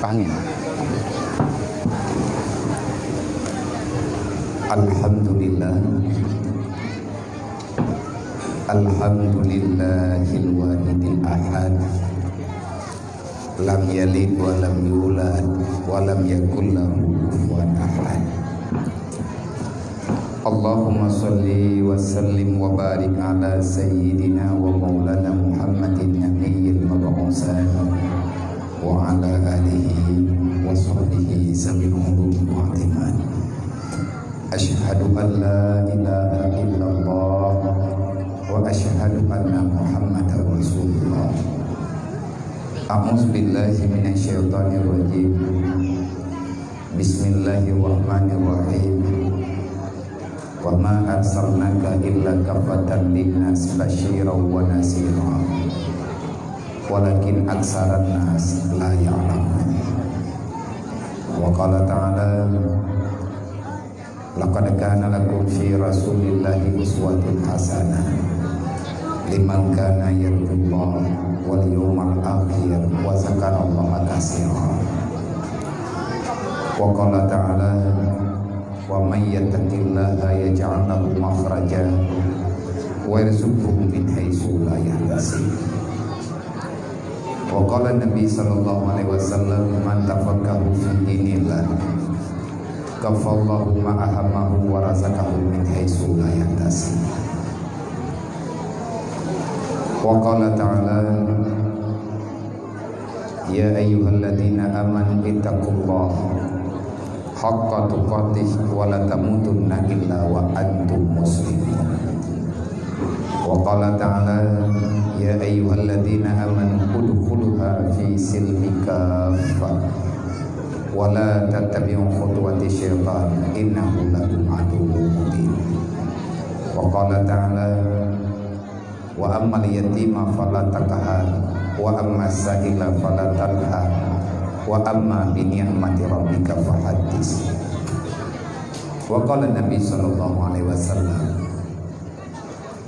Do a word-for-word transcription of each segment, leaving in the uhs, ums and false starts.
Angin. Alhamdulillah. Alhamdulillahil wahidil ahad. Lam yalid wa lam yulad wa lam yakul lahu kufuwan ahad. Allahumma shalli wa sallim wa barik ala sayyidina wa maulana Muhammadin nabiyil mab'uts wa ala alihi wa sahbihi zawil ulumi wal iman. Asyhadu an la ilaha illallah wa asyhadu anna Muhammadar Rasulullah. A'udzu billahi minasyaitonir rajim. Bismillahirrahmanirrahim. Wa ma arsalnaka illa kaffatan linnas basyiran wa nadhira. Walakin aksaran nas la ya'lamun. Wa qala ta'ala, "Laqad kana lakum fi Rasulillahi uswatun hasanah liman kana yarjullaha wal yawmal akhir wa dzakarallaha katsira." Wa qala ta'ala, "Wa may yattaqillaha yaj'al lahu makhraja wa yarzuqhu min haitsu la yahtasib." Wa qala Nabi sallallahu alaihi wasallam, "Man tafaqaha fi dinillah, kafallahu ma ahammahu wa razaqahu min haitsu la yahtasib." Wa qala ta'ala, "Ya ayyuhalladzina amanu ittaqullaha haqqa tuqatih wa la tamutunna illa wa antum muslimun." Wa qala ta'ala, "Ya ayyuhalladzina amanu udkhuluha fi silmi kaffah wa la tattabi'u khutuwati syaitan innahu lakum aduwwun mubin." Wa qala ta'ala, "Wa ammal yatima fala taqhar, wa ammas sa'ila fala tanhar, wa amma bi ni'mati rabbika fahaddits." Wa qala Nabi sallallahu alaihi wasallam,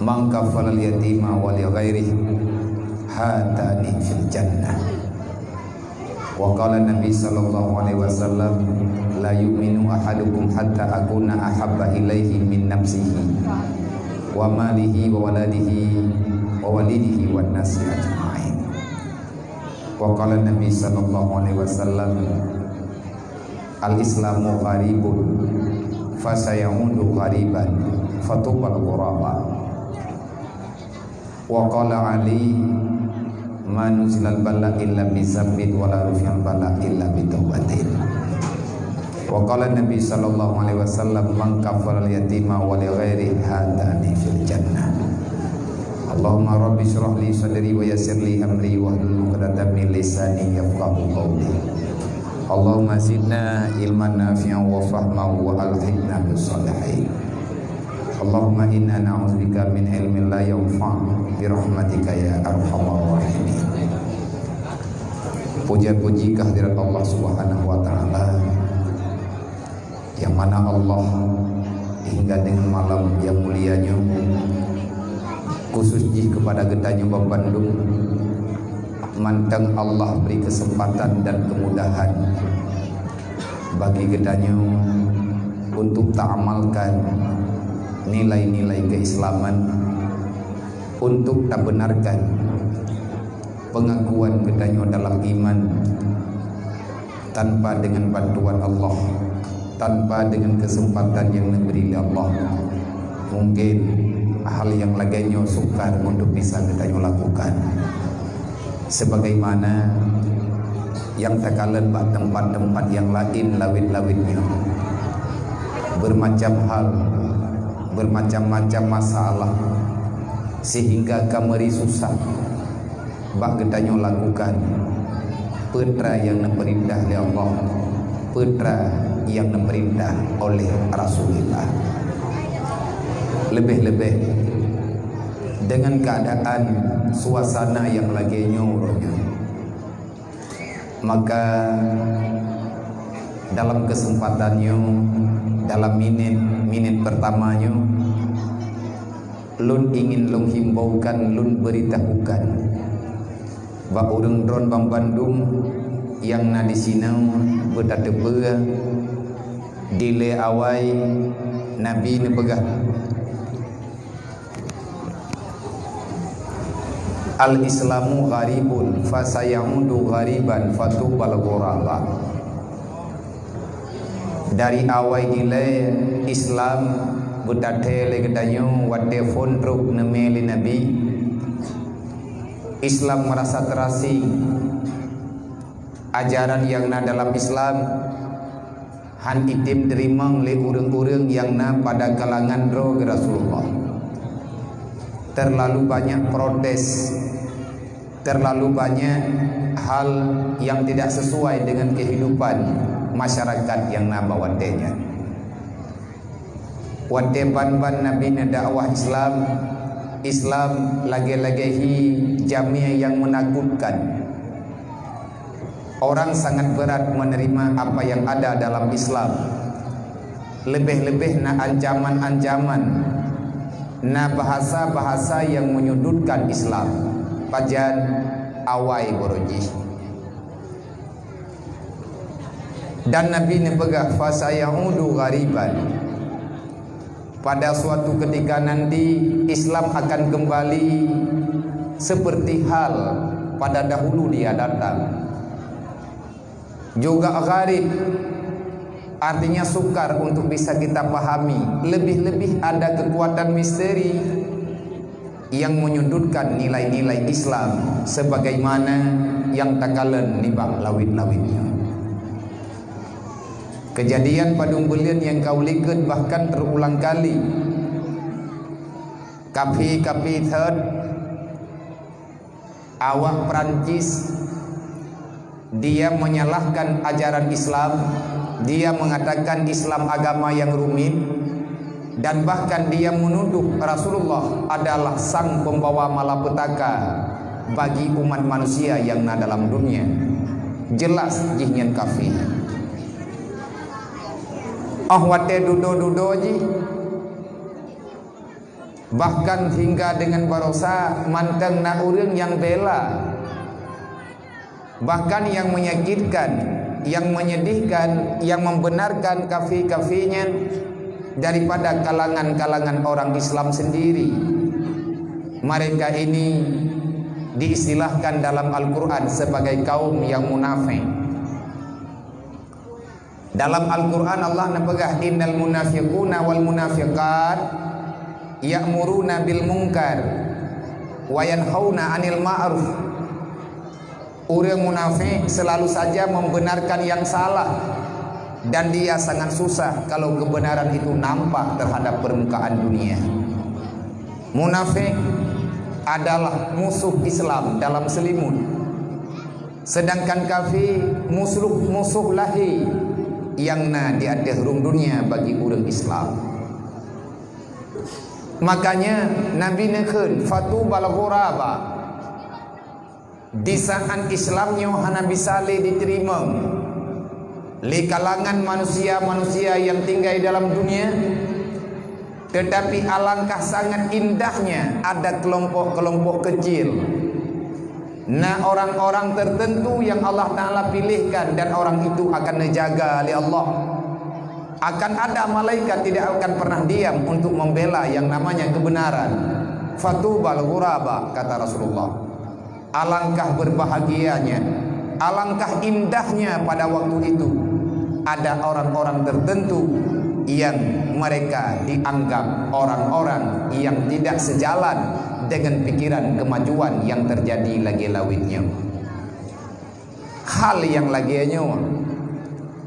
"Man kafalal yatima wa li ghairihi hatani fil jannah." Wa qala Nabi sallallahu alaihi wasallam, "La yu'minu ahadukum hatta akuna ahabba ilaihi min nafsihi wa malihi wa waladihi wa walidihi wan nasi ajma'in." Wa qala Nabi sallallahu alaihi wasallam, "Al-Islamu gharibun, fasayaudu ghariban, fatubal ghuraba." Wa qala Ali, "Ma nuzilal bala illa bi dzambin wa la rufi'al bala illa bi taubatin." Wa qala Nabi sallallahu alaihi wasallam, "Man kafalal yatima wa li ghairihi hatani fil jannah." Allahumma rabbi shrah li sadri wa yassir li amri wahlul 'uqdatam min lisani yafqahu qawli. Allahumma zidna ilman nafi'an wa fahman wa alhiqna bis shalihin. Allahumma inna na'udzubika min ilmin la yanfa' bi rahmatika ya arhamar rahimin. Puja-puji kehadirat Allah Subhanahu wa Ta'ala, yang mana Allah hingga dengan malam yang mulia nyoe, khusus jih kepada geutanyoe bandum, mantong Allah beri kesempatan dan kemudahan bagi geutanyoe untuk taamalkan nilai-nilai keislaman, untuk tabenarkan pengakuan geutanyoe dalam iman tanpa dengan bantuan Allah, tanpa dengan kesempatan yang diberi oleh Allah. Mungkin hal yang lagèe nyoe sukar untuk bisa geutanyoe lakukan. Sebagaimana nyang takalon bak teumpat-teumpat nyang laén lawét-lawét nyoe, bermacam hal, bermacam-macam masalah, sehingga ka meuri susah bak geutanyoe lakukan peue treuk nyang neupeurintah lé Allah, peue treuk nyang neupeurintah oleh Rasulullah. Leubeh-leubeh dengan keadaan suasana nyang lagèe nyoe uroe nyoe. Maka dalam kesempatan nyoe, dalam minit, minit pertama nyoe, lôn ingin lôn himbaukan, lôn beuritahukan bak ureueng droen banmandum Nyang na disinoe beutateupeue dilée awai Nabi neupeugah, "Al-Islamu gharibun, fasayaudu ghariban, fatubal ghuraba." Dari awai dilée Islam beutateupeue lé geutanyoe watée phon trok neumé lé Nabi, Islam meurasa teurasing. Ajaran nyang na dalam Islam hán item teurimong lé ureuëng-ureuëng nyang na pada kalangan droe Rasulullah. Terlalu banyak protes, terlalu banyak hal nyang tidak sesuai dengan kehidupan masyarakat nyang na bak watée nyan. Watée ban-ban Nabi neudakwah Islam, Islam lagée-lagée hi jamé nyang meunakutkan. Orang sangat berat menerima apa yang ada dalam Islam. Leubeh-leubeh na ancaman-ancaman, na bahasa-bahasa yang menyudutkan Islam. Pajan awai barô jih. Dan Nabi neupeugah, "Fasayaudu ghariban." Pada suatu ketika nanti, Islam akan kembali seperti hal pada dahulu dia datang. Juga gharib, artinya sukar untuk bisa kita pahami. Lebih-lebih ada kekuatan misteri yang menyudutkan nilai-nilai Islam sebagaimana nyang takalon nibak lawét-lawét nyoe. Keujadian padum buleuen nyang ka ulikot bahkan teurulang kali. Kaphé-kaphé thot, awak Perancis, dia menyalahkan ajaran Islam, dia mengatakan Islam agama yang rumit, dan bahkan dia menuduh Rasulullah adalah sang pembawa malapetaka bagi umat manusia yang na dalam dunia. Jelas jih nyan kafé. Oh watée dudoe-dudoe jih, bahkan hingga dengan barosa mantong na ureuëng nyang bela. Bahkan yang menyakitkan, yang menyedihkan, yang membenarkan kafé-kafé nyan daripada kalangan-kalangan orang Islam sendiri. Mereka ini diistilahkan dalam Al-Quran sebagai kaum yang munafik. Dalam Al-Quran Allah neupeugah, "Innal munafiquna wal munafiqat ya'muruna bil munkar wa yanhauna 'anil ma'ruf." Ureuëng munafik selalu saja membenarkan yang salah, dan dia sangat susah kalau kebenaran itu nampak terhadap permukaan dunia. Munafik adalah musuh Islam dalam selimut. Sedangkan kafé musuh-musuh lahé nyang na di ateueh rhueng dunia bagi ureuëng Islam. Makanya Nabi neukheun, "Fatubal ghuraba." Di saat Islam nyoe hana bisa lé jiteurimong lé kalangan manusia-manusia nyang tinggai dalam dunia, tetapi alangkah sangat indahnya ada kelompok-kelompok kecil. Na orang-orang tertentu yang Allah Ta'ala pilihkan dan orang itu akan dijaga oleh Allah. Akan ada malaikat tidak akan pernah diam untuk membela yang namanya kebenaran. "Fatubal ghuraba," kata Rasulullah. Alangkah berbahagianya, alangkah indahnya pada waktu itu ada orang-orang tertentu yang mereka dianggap orang-orang yang tidak sejalan dengan pikiran kemajuan yang terjadi lagée lawét nyoe. Hal nyang lagée nyoe,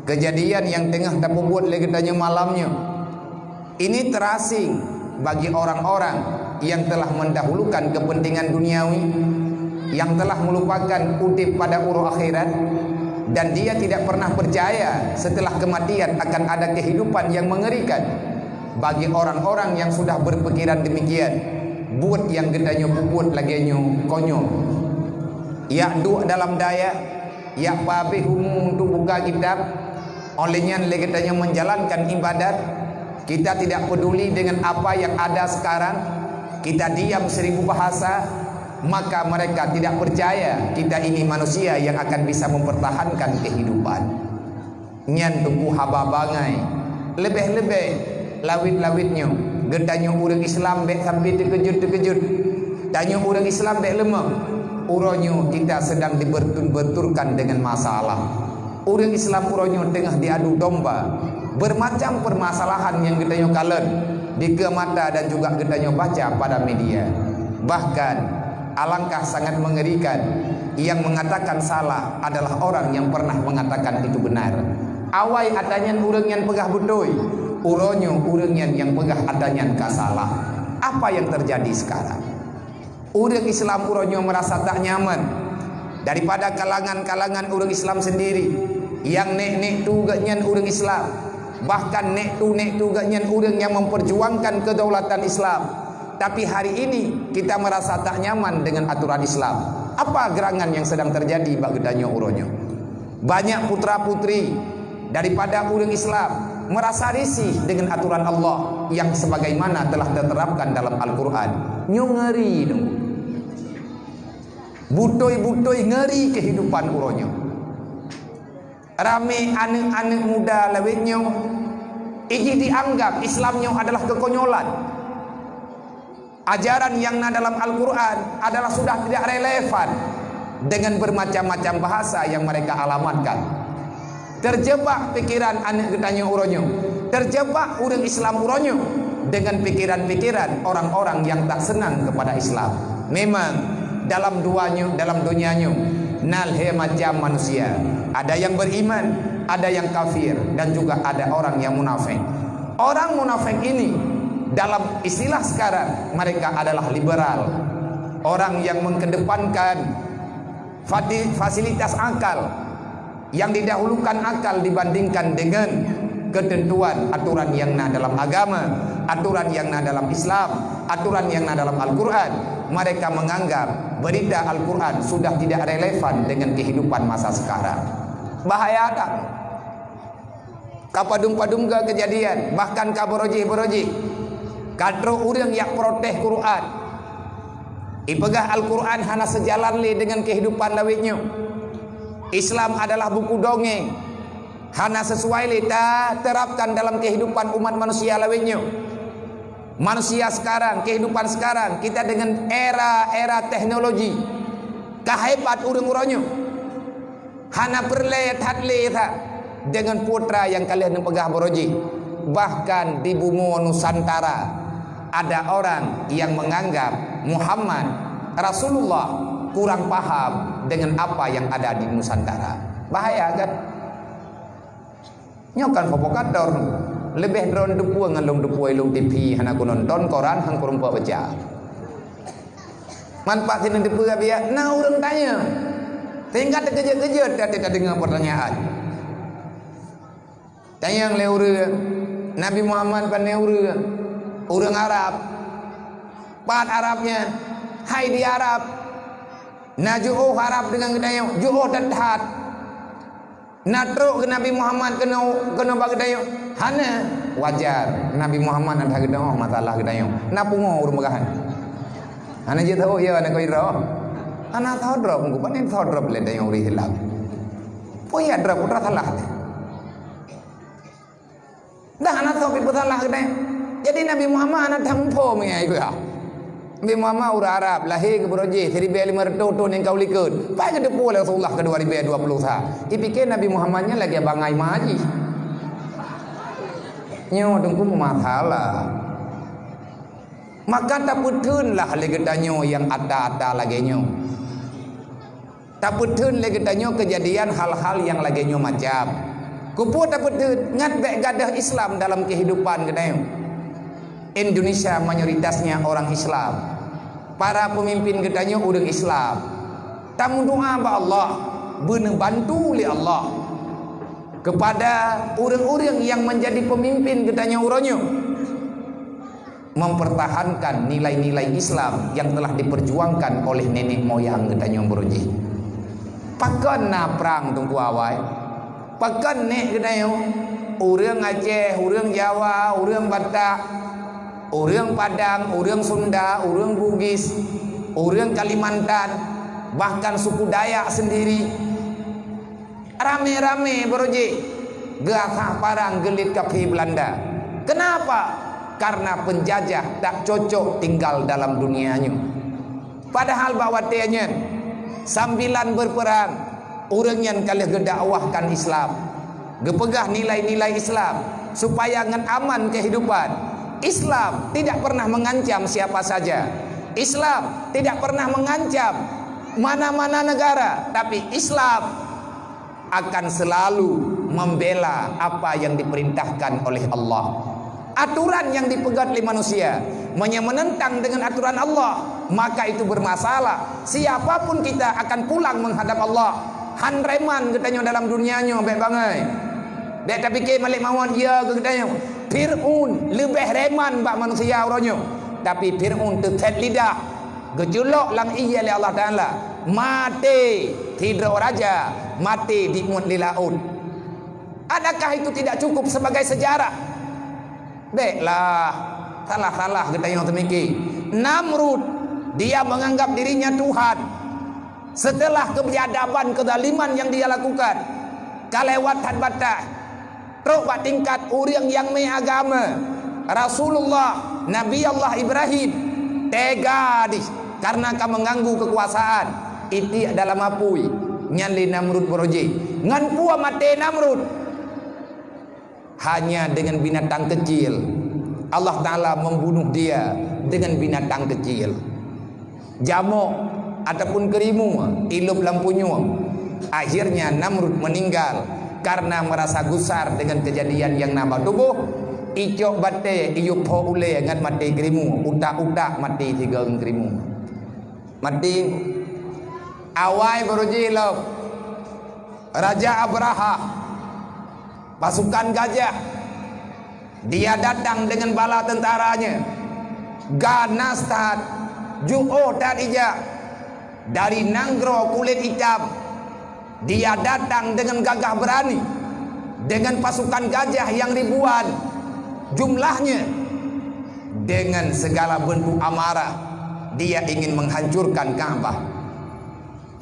keujadian nyang teungoh tapeubuet lé geutanyoe malam nyoe, ini terasing bagi orang-orang yang telah mendahulukan kepentingan duniawi, yang telah melupakan udeb pada uroe akhirat, dan dia tidak pernah percaya setelah kematian akan ada kehidupan yang mengerikan. Bagi orang-orang yang sudah berpikiran demikian, buet nyang geutanyoe peubuet lagée nyoe konyol. Jak duek dalam dayah, jak peuhabéh umu untuk buka kitab, óh lheueh nyan lé geutanyoe menjalankan ibadat, kita tidak peduli dengan apa yang ada sekarang, kita diam seribu bahasa, Maka mereka tidak percaya kita ini manusia yang akan bisa mempertahankan kehidupan. Nyan teungku haba bangai. Leubeh-leubeh lawét-lawét nyoe, geutanyoe ureuëng Islam bék sampai teukeujot-teukeujot. Tanyoe ureuëng Islam bék leumah. Uroe nyoe kita sedang dibentur-benturkan dengan masalah. Ureuëng Islam uroe nyoe teungoh diadu domba. Bermacam permasalahan nyang geutanyoe kalon dikeue mata dan juga geutanyoe baca pada media. Bahkan, alangkah sangat mengerikan, yang mengatakan salah adalah orang yang pernah mengatakan itu benar. Awai ata nyan ureuëng nyan peugah beutôi, uroe nyoe ureuëng nyan nyang peugah ata nyan ka salah. Apa yang terjadi sekarang? Ureuëng Islam uroe nyoe merasa tak nyaman daripada kalangan-kalangan ureuëng Islam sendiri, yang nek-nek tu geuhnyan ureuëng Islam, bahkan nek tu-nek tu geuhnyan ureuëng yang memperjuangkan kedaulatan Islam. Tapi hari ini kita merasa tak nyaman dengan aturan Islam. Apa gerangan yang sedang terjadi bak geutanyoe uroe nyoe? Banyak putra-putri daripada ureuëng Islam merasa risih dengan aturan Allah yang sebagaimana telah diterapkan dalam Al-Quran. Nyoe ngeri teungku. Beutôi-beutôi ngeri kehidupan uroe nyoe. Ramé aneuëk-aneuëk muda lawét nyoe, ijih dianggap Islam nyoe adalah kekonyolan. Ajaran yang na dalam Al-Quran adalah sudah tidak relevan dengan bermacam-macam bahasa yang mereka alamatkan. Terjebak pikiran aneuëk geutanyoe uroe nyoe, terjebak ureuëng Islam uroe nyoe dengan pikiran-pikiran orang-orang yang tak senang kepada Islam. Memang dalam dua nyoe, dalam dunia nyoe na lhée macam manusia. Ada yang beriman, ada yang kafir, dan juga ada orang yang munafik. Orang munafik ini, dalam istilah sekarang, mereka adalah liberal. Orang yang mengedepankan fati-, fasilitas akal, yang didahulukan akal dibandingkan dengan ketentuan aturan yang na dalam agama, aturan yang na dalam Islam, aturan yang na dalam Al-Quran. Mereka menganggap berita Al-Quran sudah tidak relevan dengan kehidupan masa sekarang. Bahaya tak? Ka padum-padum ga keujadian, bahkan ka beurojih-beurojih. Ka trok ureuëng jak protes Quran. Ipeugah Al-Quran hana seujalan lé deungon keuhidupan lawét nyoe. Islam adalah buku dongeng, hana sisuai lé ta terapkan dalam keuhidupan umat manusia lawét nyoe. Manusia sekarang, keuhidupan sekarang, kita deungon era-era teknologi. Ka hebat ureuëng uroe nyoe. Hana peureulée that lé that deungon putra nyang ka lheueh neupeugah beurojih. Bahkan di bumoe Nusantara, ada orang yang menganggap Muhammad Rasulullah kurang paham dengan apa yang ada di Nusantara. Bahaya kan? Nyoe kan provokator. Leubeh droe teupeu ngon lôn teupeu lôn T V, hana kunonton koran, han kureumpok baca. Man pat sinan teupeu biak na ureuëng tanyong. Sehingga teukeujot-keujot tadeungoe pertanyaan. Tanyong lé ureuëng, Nabi Muhammad pane ureuëng, ureuëng Arab. Pat Arab nyan, hai di Arab. Na jiôh Arab deungon geutanyoe, jiôh that-that. Na trok keu Nabi Muhammad keunoe, keunoe bak geutanyoe? Hana. Wajar, Nabi Muhammad na that geutanyoe masalah geutanyoe. Na pungo ureuëng peugah nyan. Hana jeuet tho ya na koi droe. Hana tho droe pun kupani tho droe lé tanyoe ureuëng Islam. Pun ya droe putra salah teh. Dah hana soe pih peusalah keunoe. Jadi Nabi Muhammad hana that muphom ngon ai peugah. Nabi Muhammad ureuëng Arab, lahé keubeurojih siribée limong reutôh thon nyang ka u likot. Pai geuteupeue lé Rasulullah keu dua ribée dua puluh sa. Ipike Nabi Muhammad nyan lagée bangai ma jih. Nyoe teungku masalah. Maka tapeutheunlah lé geutanyoe nyang ata-ata lagée nyoe. Tapeutheun lé geutanyoe keujadian hal-hal nyang lagée nyoe macam. Keupeue tapeutheun? Ngat bék gadôh Islam dalam keuhidupan geutanyoe. Indonesia mayoritasnya orang Islam. Para peumimpin geutanyoe ureuëng Islam. Tameudoá bak Allah, beuneubantu lé Allah keupada ureuëng-ureuëng nyang meunjadi peumimpin geutanyoe uroe nyoe. Mempertahankan nilai-nilai Islam yang telah diperjuangkan oleh nenek moyang geutanyoe beurujih. Pakon na prang teungku awai? Pakon nek geutanyoe? Ureuëng Aceh, ureuëng Jawa, ureuëng Batak, ureuëng Padang, ureuëng Sunda, ureuëng Bugis, Ureuëng Kalimantan, bahkan suku Dayak sendiri, ramé-ramé beurujéh geuasah parang geuliet kafé Belanda. Kenapa? Karena penjajah tak cocok tinggal dalam dunia nyoe. Padahal bak watée nyan, sambilan berperang, ureuëng nyan ka lheueh geudakwahkan Islam, geupeugah nilai-nilai Islam supaya ngon aman kehidupan. Islam tidak pernah mengancam siapa saja. Islam tidak pernah mengancam mana-mana negara, tapi Islam akan selalu membela apa yang diperintahkan oleh Allah. Aturan yang dipeugét lé manusia, meunyoe menentang dengan aturan Allah, maka itu bermasalah. Siapapun kita akan pulang menghadap Allah. Han reman geutanyoe dalam dunia nyoe bék bangai. Bék tapike malik mawöt ya geutanyoe. Fir'aun leubeh reman bak manusia uroe nyoe. Tapi Fir'aun teuthét lidah. Geuculok lam ié lé Allah Taala, maté sidroe raja, maté diuet lé laôt. Adakah itu tidak cukup sebagai sejarah? Béklah, salah-salah geutanyoe teumike. Namrud, dia menganggap dirinya Tuhan. Setelah kebiadaban, kezaliman yang dia lakukan, ka lewat that batas. Trok bak tingkat ureuëng nyang mé agama. Rasulullah, Nabi Allah Ibrahim, tega dih karena ka mengganggu kekuasaan. Itiek dalam apui, nyan lé Namrud beurujéh. Ngon peue maté Namrud? Hanya dengan binatang kecil. Allah Taala membunuh dia dengan binatang kecil. Jamok ataupun keurimue ilop lam punyueng. Akhirnya Namrud meninggal karena merasa gusar dengan kejadian yang na bak tuboh. Icok batée, iyup ho ulée ngat maté keurimue, utak-utak maté sigoe keurimue. Maté. Awai beurujéh lom. Raja Abrahah, pasukan gajah, dia datang dengan bala tentaranya. Ganas that, juoh that ija. Dari nanggroe kulét itam, dia datang dengan gagah berani, dengan pasukan gajah yang ribuan jumlahnya. Dengan segala bentuk amarah, dia ingin menghancurkan Ka'bah.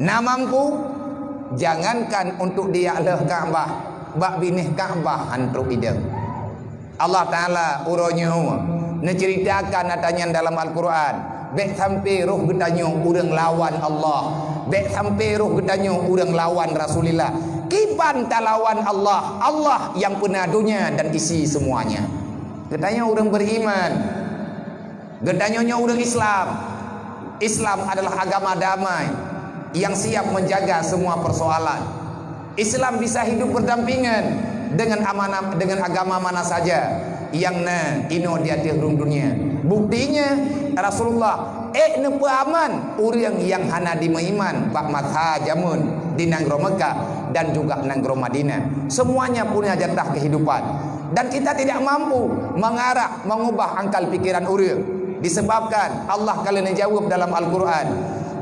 Na mampu, jangankan untuk diak lheueh Ka'bah, bak binéh Ka'bah han trok idong. Allah Taala uroe nyoe neuceuritakan ata nyan dalam Al-Quran. Bék sampai roh geutanyoe ureuëng lawan Allah. Bék sampai roh geutanyoe ureuëng lawan Rasulullah. Kiban talawan Allah? Allah yang peuna donya dan isi semuanya. Geutanyoe ureuëng beriman. Geutanyoe nyoe ureuëng Islam. Islam adalah agama damai yang siap menjaga semua persoalan. Islam bisa hidup berdampingan dengan amanah, dengan agama mana saja yang na inoe di ateueh rhueng dunia. Buktinya, Rasulullah ék neupeuaman ureuëng nyang hana dimeuiman bak masa jameun di nanggroe Mekah dan juga nanggroe Madinah. Semuanya punya jatah kehidupan. Dan kita tidak mampu mengarah, mengubah akal pikiran ureuëng. Disebabkan Allah ka lheueh neujaweueb dalam Al-Quran,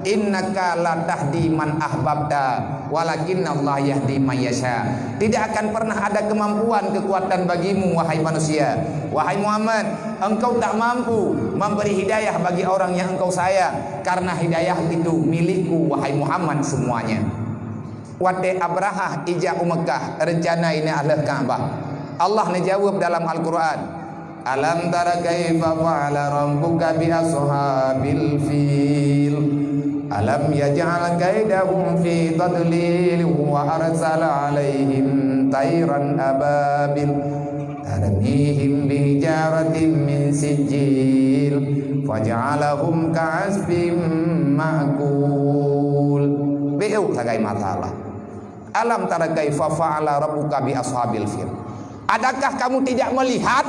"Innaka la tahdi man ahbabta, walakinnallaha yahdi man yasha." Tidak akan pernah ada kemampuan, kekuatan bagimu, wahai manusia. Wahai Muhammad, engkau tak mampu memberi hidayah bagi orang yang engkau sayang, karena hidayah itu milikku, wahai Muhammad, semuanya. Watée Abrahah ija u Meukah, reuncana ineuk lheueh Ka'bah. Allah neujaweueb dalam Al-Quran, "Alam tara kaifa fa'ala rabbuka bi ashabil fil? Alam yaj'al kaidahum fi tadlil wa arsala 'alaihim tairan ababil." Tarmihim bihijaratin min sijil, faja'alahum ka'asfim ma'kul. Beu sagai masalah. Alam tara kaifa fa'ala rabbuka bi ashabil fil. Adakah kamu tidak melihat?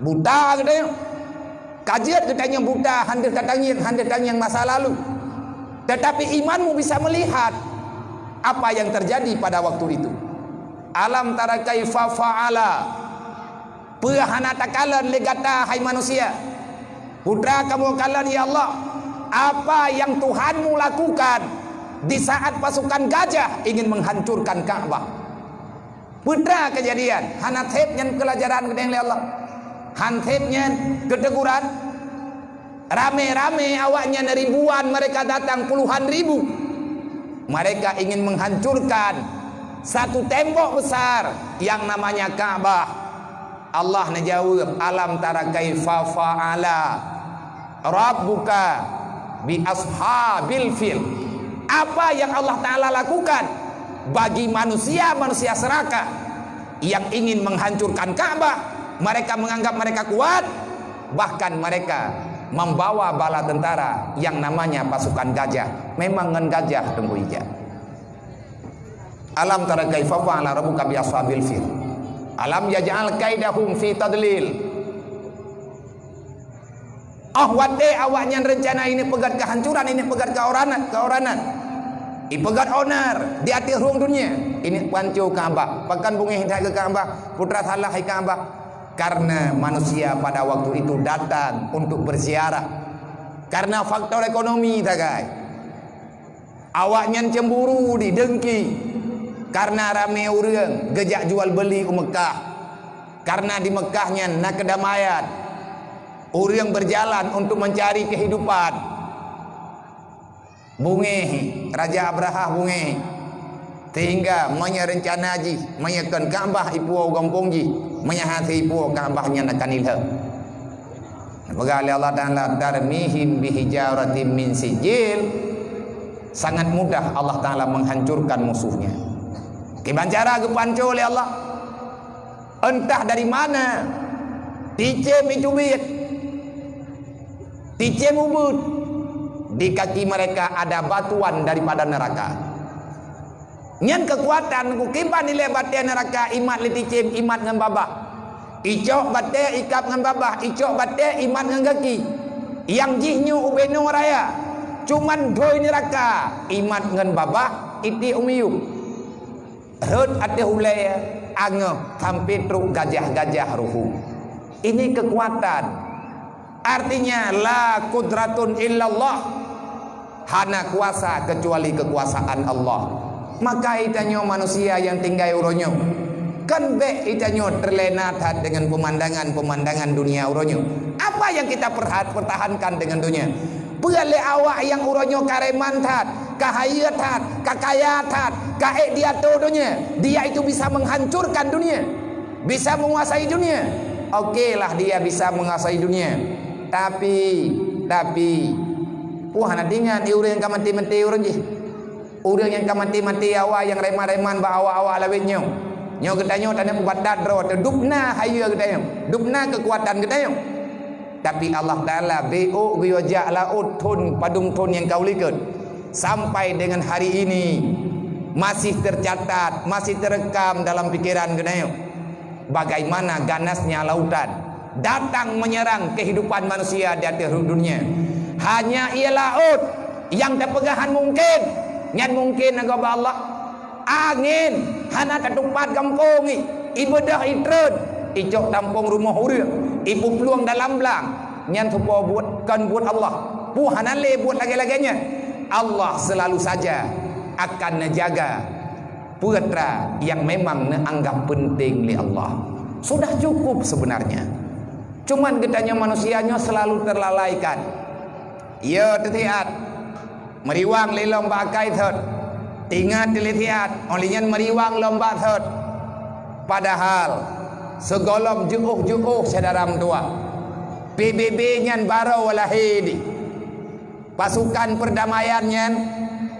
Buta geutanyoe. Ka jeuet geutanyoe buta, han deuh tatangieng, han deuh tangieng masa lalu. Tetapi imanmu bisa melihat apa yang terjadi pada waktu itu. Alam tara kaifa fa'ala. Peue hana takalon lé gata, hai manusia? Peue kamoe kalon, ya Allah, apa yang Tuhanmu lakukan di saat pasukan gajah ingin menghancurkan Ka'bah? Peue keujadian? Hana sép nyan peulajaran geudeng lé Allah? Han sép nyan keuteguran? Ramé-ramé awaknyan ribuan, mereka datang puluhan ribu. Mereka ingin menghancurkan satu tembok besar yang namanya Ka'bah. Allah neujaweueb, "Alam tara kaifa fa'ala rabbuka bi ashabil fil." Apa yang Allah Ta'ala lakukan bagi manusia-manusia serakah yang ingin menghancurkan Ka'bah? Mereka menganggap mereka kuat, bahkan mereka membawa bala tentara yang namanya pasukan gajah. Memang ngon gajah teungku ijak. "Alam tara kaifa fa'ala rabbuka bi ashabil fil. Alam yaj'al kaidahum fi tadlil." Oh watée awaknyan reuncana ini peugét kehancuran, ini peugét keoranan, keoranan. Ipeugét onar di ateueh rhueng dunia. Ini panco Ka'bah. Pakon beungéh that keu Ka'bah, putra salah i Ka'bah. Karena manusia pada waktu itu datang untuk berziarah. Karena faktor ekonomi sagai. Awaknyan cemburu, didengki karena ramé ureuëng geujak jual beuli u Meukah. Karena di Meukah nyan na keudamaian. Ureuëng berjalan untuk mencari kehidupan. Beungéh, Raja Abrahah beungéh. Sehingga meunyoe reuncana jih, meunyoe kon Ka'bah ipuwoe gampông jih, meunyoe hase ipuwoe Ka'bah nyan akan ilheueh. Peugah lé Allah Ta'ala, "Tarmihim bihijaratin min sijil." Sangat mudah Allah Ta'ala menghancurkan musuhnya. Kiban cara geupanco lé Allah. Entah dari mana, ticém itubiet, ticém ubeut. Di kaki mereka ada batuan daripada neraka. Nyan keukuatan, kiban ilée batée neuraka imat lé ticém, imat ngon babah. Icok batée ikab ngon babah, icok batée imat ngon gaki. Nyang jih nyoe ubé noe raya, cuman doi neuraka imat ngon babah, itiek u miyueb. Rhot ateueh ulée, angeuh, sampoe trok gajah-gajah ruhu. Ini keukuatan. Artinya, la qudratun illallah. Hana kuasa kecuali kekuasaan Allah. Maka itanyoe manusia nyang tinggai uroe nyoe, kan bék itanyoe terlena that dengan pemandangan-pemandangan dunia uroe nyoe. Apa yang kita perha-, pertahankan dengan dunia? Peue lé awak nyang uroe nyoe ka reman that, ka hayeue that, ka kaya that, ka ék diatur dunia, dia itu bisa menghancurkan dunia, bisa menguasai dunia. Oke lah, dia bisa menguasai dunia. Tapi, tapi, wah, na ingat di ureuëng nyang ka maté-maté ureuëng jih. Ureuëng nyang ka maté-maté awak nyang reman-reman bak awak-awak lawét nyoe. Nyoe geutanyoe taneuk mubadat droe teuh, dubna hayeue geutanyoe, dubna keukuatan geutanyoe. Tapi Allah Ta'ala bék geuyue jak laôt thon padum thon nyang ka u likot. Sampai dengan hari ini, masih tercatat, masih terekam dalam pikiran geutanyoe. Bagaimana ganasnya lautan datang menyerang kehidupan manusia di atas dunia. Hanya ia laôt nyang tapeugah han mungken, nyan mungken na gob Allah. Angén hana tatupat gampông i, ibeudôh itreun, icok tampông rumoh ureuëng, ipeuplueng dalam blang, nyan teupo buet, kon buet Allah. Peue hana lé buet lagée-lagée nyan. Allah selalu saja akan neujaga peue teuma nyang memang neuanggap penting lé Allah. Sudah cukup sebenarnya. Cuman geutanyoe manusia nyoe selalu terlalaikan. Yo, teutiat. Meuriwang lé lom bak akai thot. Ingat lé tiat, óh lheueh nyan meuriwang lom bak thot. Padahal, sigohlom jiôh-jiôh syedara meutuwah, P B B nyan barô lahé di. Pasukan perdamaian nyan,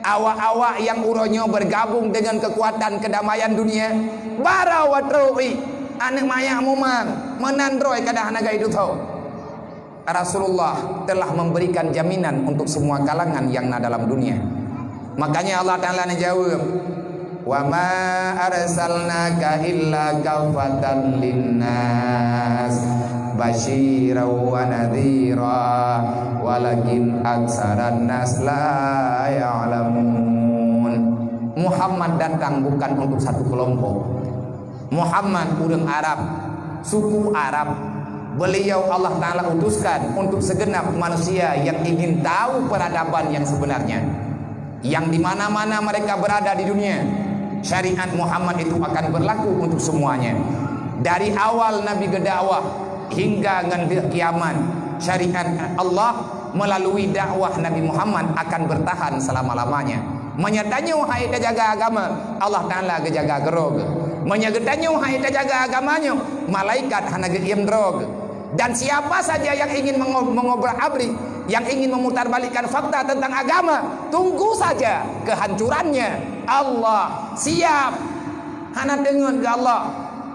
awak-awak nyang uroe nyoe bergabung dengan kekuatan kedamaian dunia, barô trok i, aneuëk manyak mumang, meunan droe ka deuh hana geuduek tho. Rasulullah telah memberikan jaminan untuk semua kalangan yang na dalam dunia. Makanya Allah Ta'ala neujaweueb, "Wa ma arsalnaka illa kaffatan linnas, basyiran wa nadhira, walakin aksaran nas la ya'lamun." Muhammad datang bukan untuk satu kelompok. Muhammad ureuëng Arab, suku Arab. Beliau Allah Ta'ala utuskan untuk segenap manusia yang ingin tahu peradaban yang sebenarnya. Yang di mana-mana mereka berada di dunia, syariat Muhammad itu akan berlaku untuk semuanya. Dari awal Nabi geudakwah hingga ngon deuh kiamat, syariat Allah Melalui dakwah Nabi Muhammad akan bertahan selama-lamanya. Meunyoe tanyoe hai tajaga agama, Allah Taala geujaga keudroe geuh. Meunyoe geutanyoe hai tajaga agama nyoe, malaikat hana geuiem droe geuh. Dan siapa saja yang ingin mengo-, mengobrak-abrik, yang ingin memutarbalikkan fakta tentang agama, tunggu saja kehancurannya. Allah siap. Hana deungon keu Allah.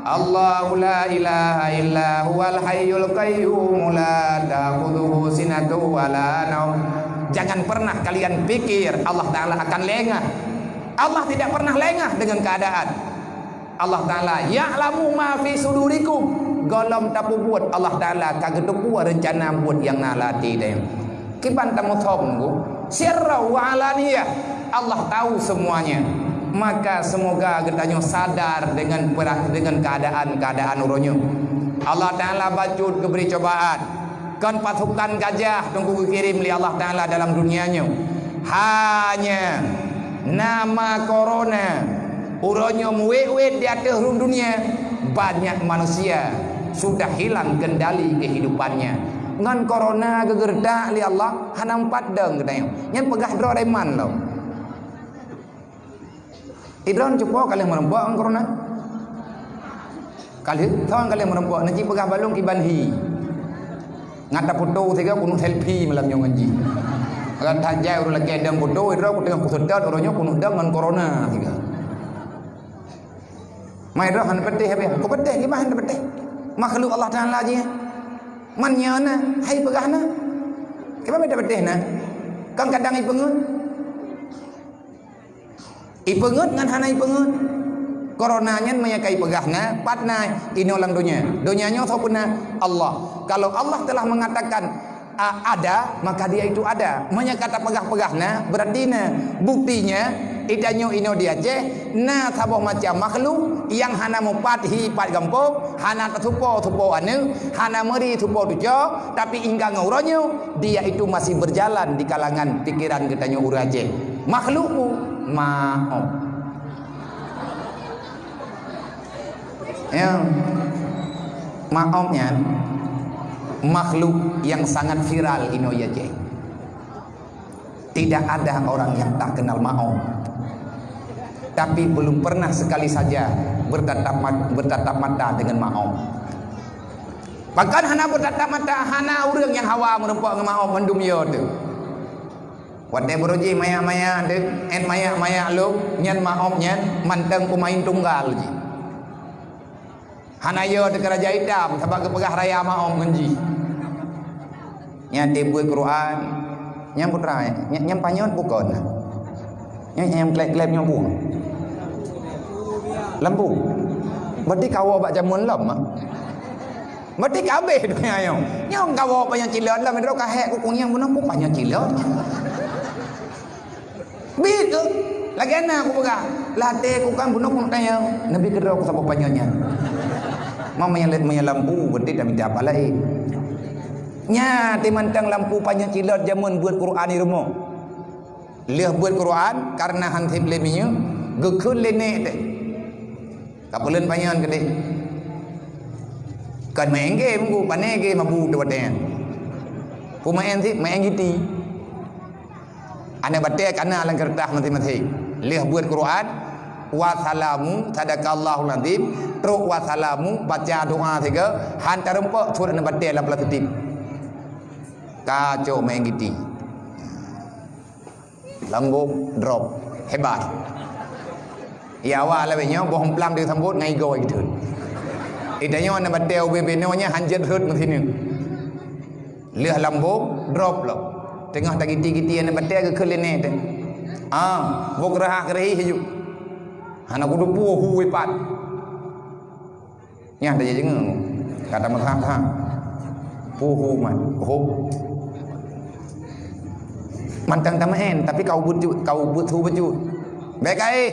Allahu la ilaha illa huwal hayyul qayyum la ta'khudhuhu sinatun wa la naum. Jangan pernah kalian pikir Allah Taala akan lengah. Allah tidak pernah lengah dengan keadaan. Allah Taala ya'lamu ma fi sudurikum. Gohlom tapeubuet, Allah Taala ka geuteupeue reuncana buet nyang na lam até tanyoe. Kiban tamusom ku, sirra wa alaniyah, Allah tahu semuanya. Maka semoga geutanyoe sadar dengan pera-, dengan keadaan-keadaan uroe nyoe. Allah Taala bacut geubri cobaan. Kon pasukan gajah Teungku geukirém lé Allah Taala dalam dunia nyoe. Hanya nama korona. Uroe nyoe meuwét-wét di ateueh rhueng dunia, banyak manusia sudah hilang kendali kehidupannya. Ngon korona geugeureutak lé Allah, hana meupat dong geutanyoe. Nyan peugah droe reman lom. Idroe cupo ka lheueh meureumpok ngon korona. Ka lheueh thon ka lheueh meureumpok, neuji peugah balong kiban hi. Ngat tafoto sigoe keuneuk selfie malam nyoe ngon jih. Kan that jai ureueng lakée dong foto, idroe ku teungoh kuseutôt uroe nyoe keuneuk dong ngon korona sigoe. Mai droe hana peuteh habéh. Ku peuteh, kiban hana peuteh. Makhluk Allah Taala jih. Man nyoe na, hai peugah na. Kiban beda peuteh na. Kan kadang ipeungeut. Ipeungeut ngon hana ipeungeut. Korona nyan meunyo ka ipeugah na, pat na inoe lam donya. Donya nyoe soe peuna? Allah. Kalau Allah telah mengatakan, a, ada, maka dia itu ada. Meunyo ka tapeugah-peugah na, berarti na. Buktinya, itanyoe inoe di Aceh, na saboh macam makhluk nyang hana mupat hi pat gampông, hana teusupo-supo aneuk, hana meuri supo tuco, tapi hingga ngon uroe nyoe, dia itu masih berjalan di kalangan pikiran geutanyoe ureueng Aceh. Makhluk peue? Maob. Ya. Maob nyan makhluk yang sangat viral inoe di Aceh. Tidak ada orang yang tak kenal maob. Tapi belum pernah sekali saja bertatap mat-, bertatap mata dengan maob. Bahkan hana bertatap mata, hana ureueng nyang hawa meureumpok ngon maob mandum yo teuh. Watée baroe jih mayak-mayak deuh, en mayak-mayak lom, nyan maob nyan mantong peumain tunggal jih. Hana yo teuka raja itam sabab geupeugah raya maob ngon jih. Nyan teubuet Quran, nyan putra, nyan, nyan panyöt bukon. Nyan nyang kleb-kleb nyoe bung. Lampu. Berarti kawoe bak jameun lom, ah. Berarti ka habéh donya nyoe. Nyoe kawoe panyöt cilot lom, droe ka hék ku kunyang bunoe ku panyöt cilot. Begitu. Lagée na kupeugah, latée ku kan bunoe ku tanyong, neubi keudroe ku saboh panyöt nyan. Ma meunyo, meunyo lampu, berarti tamita apa laén. Nya, timantang lampu panyöt cilot jameun buet Quran di rumoh. Lheueh buet Quran, karena han sép lé minyeuk, geukheun lé nék teuh. Ka peuleuen panyöt keudeh. Kon maén game ku, pane game mabu teuh watée nyan. Peumaén sit, maén giti. Aneuk batée kana lam keureutah maséng-maséng. Lheueh buet Quran, "Wassalamu, sadaqallahul azim," trok "Wassalamu," baca doa sigoe, han tareumpok suet aneuk batée lam plastik. Kacok maén giti. Lambung drop. Hebat. Ya awak lawét nyoe boh emplang disambot ngai goe gitu. Itanyoe na batée ubé binoe nyan hanjeuet rhot meusineuk. Lheueh lambung drop lom. Teungoh tagiti-giti na batée geukheun lé nék teuh. Ah, boh keureuhah keureuhi haju. Hana kuteupue hu ipat. Nyang tajak jengeung. Kata meuhak-hak. Puhu man. Hop. Mantang tamaén, tapi kau bucut, kau bucu-bucu. Baik ai.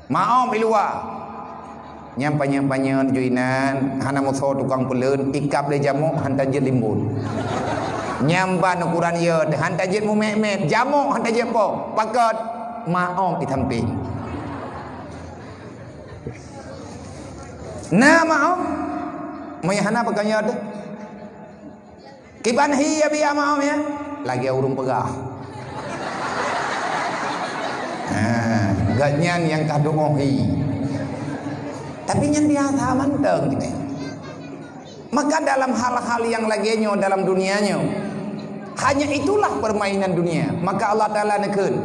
Maob di luwa. Nyang panyang-panyang ju inan, hana musoh tukang peuleuen, ikab lé jamok, han tajeuet limbon. Nyang ban ukuran ye, han tajeuet mumet-met, jamok han tajeuet po, pakot, maob di sampéng. Na maob, meunyo hana peukanyot. Iban hi ya biya maaf ya. Lagèe ureueng peugah. Ha, gobnyan nyang ka tu'oh hi. Tapi nyan biasa mantong kiban. Maka dalam hal-hal nyang lagèe nyoe dalam dunia nyoe, hanya itulah permainan dunia. Maka Allah Taala neukheun,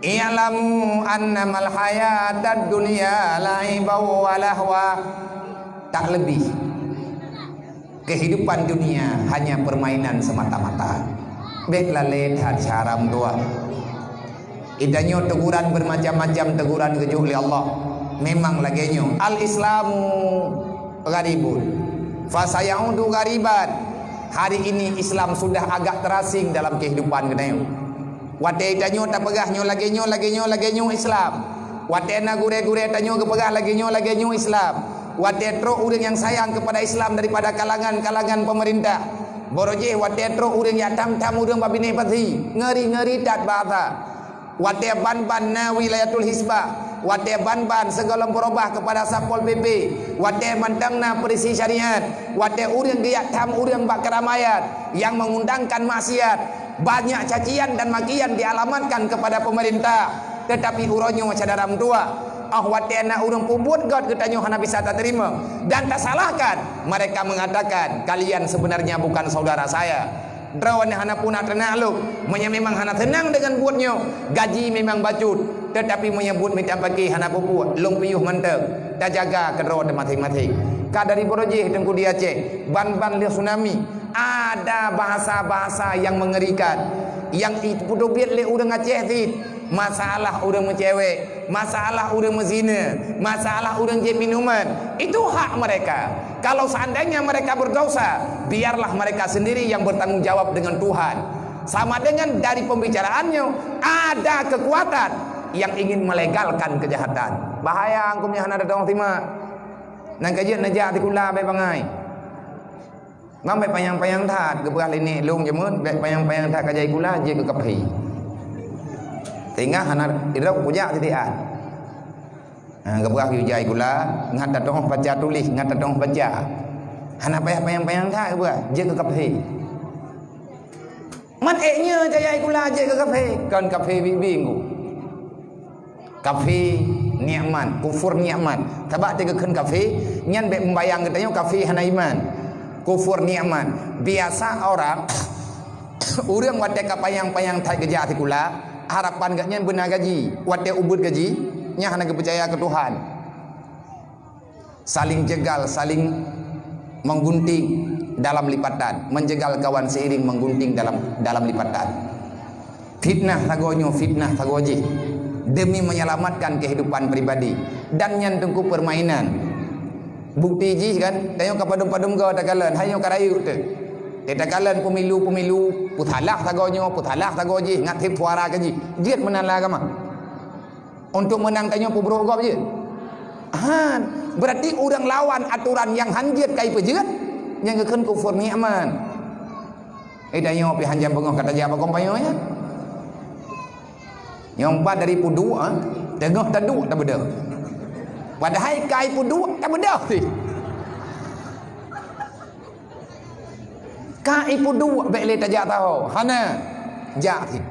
"I'lamu annamal hayatad dunya la'ibun wa lahwa." Tak lebih. Kehidupan dunia hanya permainan semata-mata. Bèk lalé that cara meutuah. Geutanyoe teguran bermacam-macam teguran geujok lé Allah. Memang lagèe nyoe. Al-Islamu gharibun. Fasayaudu ghariban. Hari ini Islam sudah agak terasing dalam kehidupan geutanyoe. Watèe tanyoe tapeugah nyoe lagèe nyoe, lagèe nyoe, lagèe nyoe Islam. Watèe na gurèe-gurèe tanyoe geupeugah lagèe nyoe, lagèe nyoe Islam. Watèe trok ureueng nyang sayang kepada Islam daripada kalangan-kalangan pemerintah. Barô jih watèe trok ureueng nyang tham-tham ureueng bak binéh pasi. Ngeri-ngeri that bahasa. Watèe ban-ban na wilayatul hisbah, watèe ban-ban sigohlom beurubah kepada Satpol P P, watèe mantong na polisi syariat, watèe ureueng geujak tham ureueng bak keramaian nyang mengundangkan maksiat, banyak cacian dan makian dialamatkan kepada pemerintah. Tetapi uroe nyoe syedara meutuah, 'oh watèe na ureueng peubuet göt geutanyoe hana bisa tateurimong dan tasalahkan, mereka mengatakan, "Kalian sebenarnya bukan saudara saya." Droeneuh hana puna teunak lôn. Meunyoe memang hana seunang deungon buet nyoe, gaji memang bacut. Tetapi meunyoe buet mita paki hana peubuet, lôn piôh mantong. Tajaga keudroe teumaséng-maséng. Ka dari barô jih Teungku di Aceh, ban-ban lé tsunami. Ada bahasa-bahasa yang mengerikan. Yang i-, peuteubiet lé ureueng Aceh cit. Masalah ureueng meucewek, masalah ureueng meuzina, masalah ureueng jieb minuman, itu hak mereka. Kalau seandainya mereka berdosa, biarlah mereka sendiri yang bertanggung jawab dengan Tuhan. Sama dengan dari pembicaraannya, ada kekuatan yang ingin melegalkan kejahatan. Bahaya, anggum nyan hana datang simak. Nang ka jeuet neujak sikula bèk bangai. Mam bèk panyang-panyang that, geupeugah lé nèk lôn jameun, bèk panyang-panyang that ka jai sikula, jeuet keu kafé. Sehingga hana idrop kujak sitiat. Ha, geupeugah geujai sikula, ngat tatong baca tuléh, ngat tatong baca. Hana payah panyang-panyang that geupeugah, jeuet keu kafé. Man ék nyoe jaya sikula jeuet keu kafé, kon kafé bibi ngku. Kafé nikmat, kufur nikmat. Sabab teugeukheun kafé, nyan bèk meubayang geutanyoe kafé hana iman. Kufur nikmat. Biasa orang, ureueng watèe ka panyang-panyang that geujak sikula, harapan geuh nyan beuna gaji. Watèe ubit gaji, nyan hana geupeucaya keu Tuhan. Saling jegal, saling menggunting dalam lipatan. Menjegal kawan seiring menggunting dalam, dalam lipatan. Fitnah sagoe nyoe, fitnah sagoe jih. Demi menyelamatkan kehidupan pribadi. Dan nyan teungku permainan. Bukti jih kan, tanyoe ka padum-padum goe takalon, hai nyoe ka rayeuk teuh. Teuh takalon pemilu-pemilu, peusalah sagoe nyoe, peusalah sagoe jih, ngat sép suara keu jih. Jeuet meunan lam agama. Untuk meunang tanyoe peubrôk gob jeuet? Han. Berarti ureueng lawan atoran nyang han jeuet ka ipeujeuet, nyan geukheun kufur nikmat. Eh, tanyoe pih han jam beungoh ka tajak bak kompanyong nyan. Nyang pat dari peuduek, ha? Teungoh taduek tabeudôh. Padahai ka ipeuduek tabeudôh cit. Ka ipeuduek bèk lé tajak saho. Hana. Jak cit.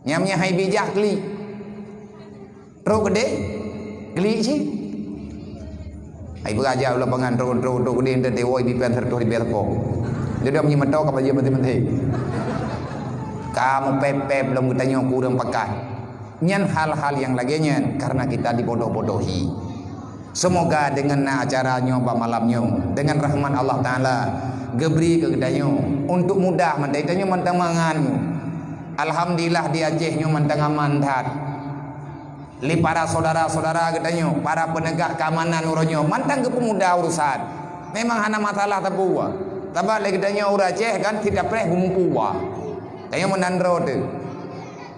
Nyam-nyam hai bijah klik. Trok keudeh, klik cit. Hai beuraja u lapangan trok, trok, trok keudeh, enteuk tewoe bipan seratus ribèe teuko. Jadi meunyoe meutoe ka bajèe maté-maté. Ka meupép-pép lom geutanyoe keu ureueng pakat. Nyan hal-hal nyang lagèe nyan karena kita dibodoh-bodohi. Semoga dengan na acara nyoe bak malam nyoe, dengan rahmat Allah Taala geubri keu geutanyoe untuk mudah mantong tanyoe mantong mangat nyoe. Alhamdulillah di Aceh nyoe mantong aman that. Lé para saudara-saudara geutanyoe, para peunegak keamanan uroe nyoe mantong geupeumudah urusan. Memang hana masalah teupeu. Sabab lé geutanyoe ureueng Aceh kan sitap preh beumupue. Tanyoe meunan droe teuh.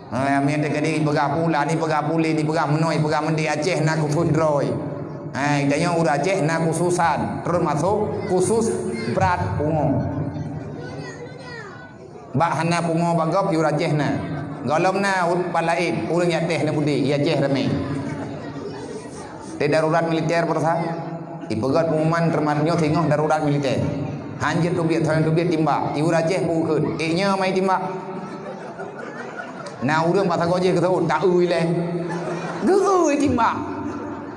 Ha, meunan teuh keudeh ipeugah pula, ni peugah pulé, ni peugah meunoe, ipeugah meundi Aceh na khusus droe. Ha, tanyoe ureueng Aceh na khususan, termasuk khusus brat pungo. Bak hana pungo bak gob, i ureueng Aceh na. Gohlom na u-, pat laén, ureueng Aceh na pudeh, i Aceh ramé. Teuh darurat militer peurasa. Ipeugöt pengumuman teumat nyoe singoh darurat militer. Han jeuet teubiet, han teubiet timbak. Ibu Aceh pun kheun. Eh, nyoe mai timbak. Na ureueng bak sagoe jih geuseuôt, ta-eu ilée. Geu-eu timbak.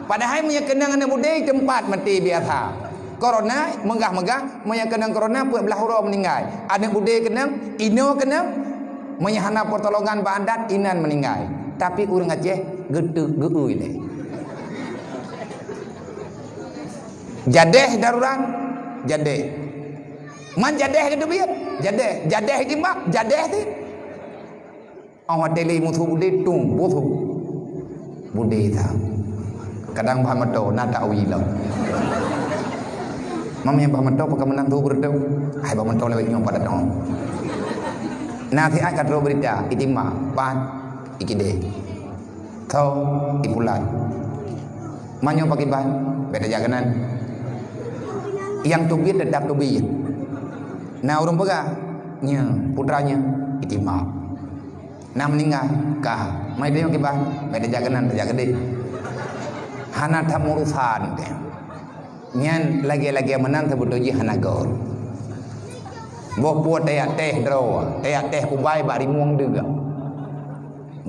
Padahai meunyoe keunong aneuk beudé teumpat maté biasa. Corona, meugah-meugah, meunyoe keunong corona, peuet blaih uroe meuninggai. Aneuk beudé keunong, inoe keunong, meunyoe hana pertolongan bak adat, inan meuninggai. Tapi ureueng Aceh geuteuk geu-eu ilée. Jadeh darurat, jadeh. Man jadeh geuteubiet, jadeh. Jadeh timbak, jadeh ti. Oh, watée lé musoh beudé tung, musoh. Beudé that. Kadang bah meuto, na tawi lom. Mam nyang bah meuto, pakon meunan tu beureudoh. Hai bah meuto lewat nyoe pada dong. Na siat ka troh beurita, itimbak, ban, ikideh. Tho, ipulan. Meunyoe pakriban, bék tajak keunan. Nyang teubiet teutap teubiet. Na ureueng peugah, "Nyoe, putra nyoe, itimbak." Na meuninggai, ka. Meunyoe kiban, bék tajak keunan, tajak keudeh. Hana that meurusan teuh. Nyan lagée-lagée meunan seubeutôi jih hana göt. Boh peue tajak teh droe, tajak teh kubai bak rimueng deuk.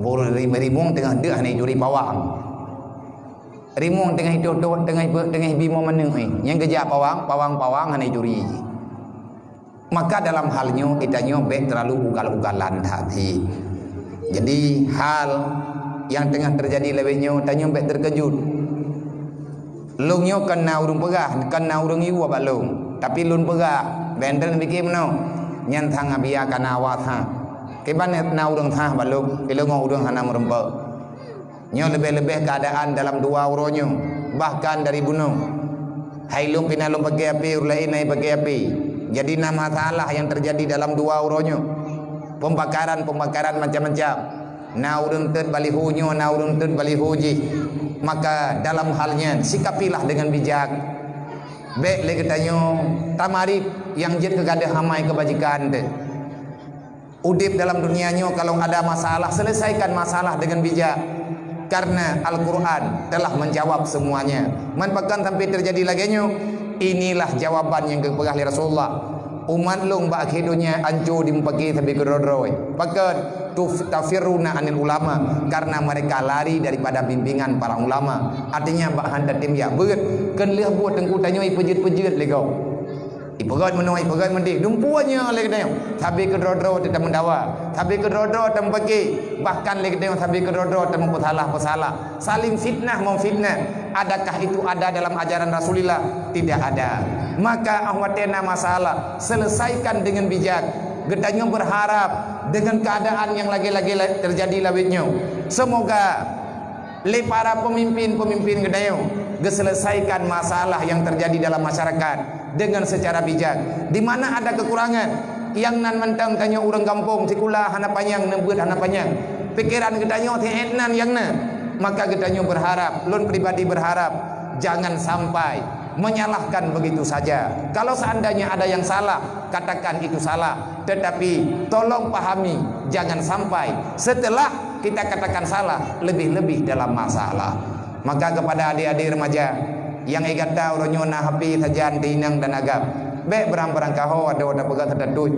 Boh ri-, rimueng teungoh deuk hana jituri pawang. Rimueng teungoh itôh-tôh, teungoh ipe-, teungoh ibimoe maneueng, eh. Nyang geujak pawang, pawang-pawang hana jituri. Maka dalam hal nyoe, geutanyoe bék terlalu ugal-ugalan that. Jadi, hal nyang teungoh teujadi lawét nyoe, tanyoe bék teukeujot. Lôn nyoe kon na ureueng peugah, kon na ureueng yue bak lôn. Tapi lôn peugah, bék neupiké meunoe. Nyan sang Abia ka na awak sang. Kiban na ureueng sang bak lôn, ilôn ngon ureueng hana meurumpok. Nyoe leubeh-leubeh keuadaan dalam dua uroe nyoe, bahkan dari bunoe. Hai lôn pih na lôn paké api, ureueng laén na paké api. Jadi na masalah nyang teujadi dalam dua uroe nyoe. Pembakaran-pembakaran macam-macam. Na ureueng teuet baliho nyoe, na ureueng teuet baliho jih. Maka dalam hal nyan, sikapilah dengan bijak. Bék lé geutanyoe tamarit nyang jeuet keu gadôh amai keubajikan teuh. Udeb dalam dunia nyoe kalau ada masalah, selesaikan masalah dengan bijak. Karena Al-Quran telah menjawab semuanya. Man pakon sampai terjadi lagée nyoe? Inilah jawaban nyang geupeugah lé Rasulullah. Umat lôn bak akhé donya anco dimupake sabe keudroe-droe. Pakon? Tuf-, tafirruna anil ulama, karena mereka lari daripada bimbingan para ulama. Artinya, bak han tatem jak beuet, keu lheueh buet teungku tanyoe ipeujeuet-peujeuet lé gob. Ipeugét meunoe, ipeugét meudéh. Dumpeue nyoe lé geutanyoe. Sabe keudroe-droe teuma meudawa. Sabe keudroe-droe teuma peuké. Bahkan lé geutanyoe sabe keudroe-droe teuma peusalah-peusalah. Saling fitnah memfitnah. Adakah itu ada dalam ajaran Rasulullah? Tidak ada. Maka óh watée na masalah, selesaikan dengan bijak. Geutanyoe berharap dengan keadaan nyang lagée-lagée la-, terjadi lawét nyoe. Semoga lé para pemimpin-pemimpin geutanyoe geuselesaikan masalah nyang terjadi dalam masyarakat dengan secara bijak. Di mana ada kekurangan, nyang nan mantong tanyoe ureuëng gampông sikula hana panyang, neubeuet hana panyang, pikeran geutanyoe siét nan nyang na, maka geutanyoe berharap, lôn pribadi berharap, jangan sampai menyalahkan begitu saja. Kalau seandainya ada yang salah, katakan itu salah. Tetapi tolong pahami, jangan sampai setelah kita katakan salah, lebih-lebih dalam masalah. Maka kepada adik-adik remaja nyang gata uroe nyoe na H P sajan teuinong dan agam, bék beurang-beurang kaho adoe tapeugét status.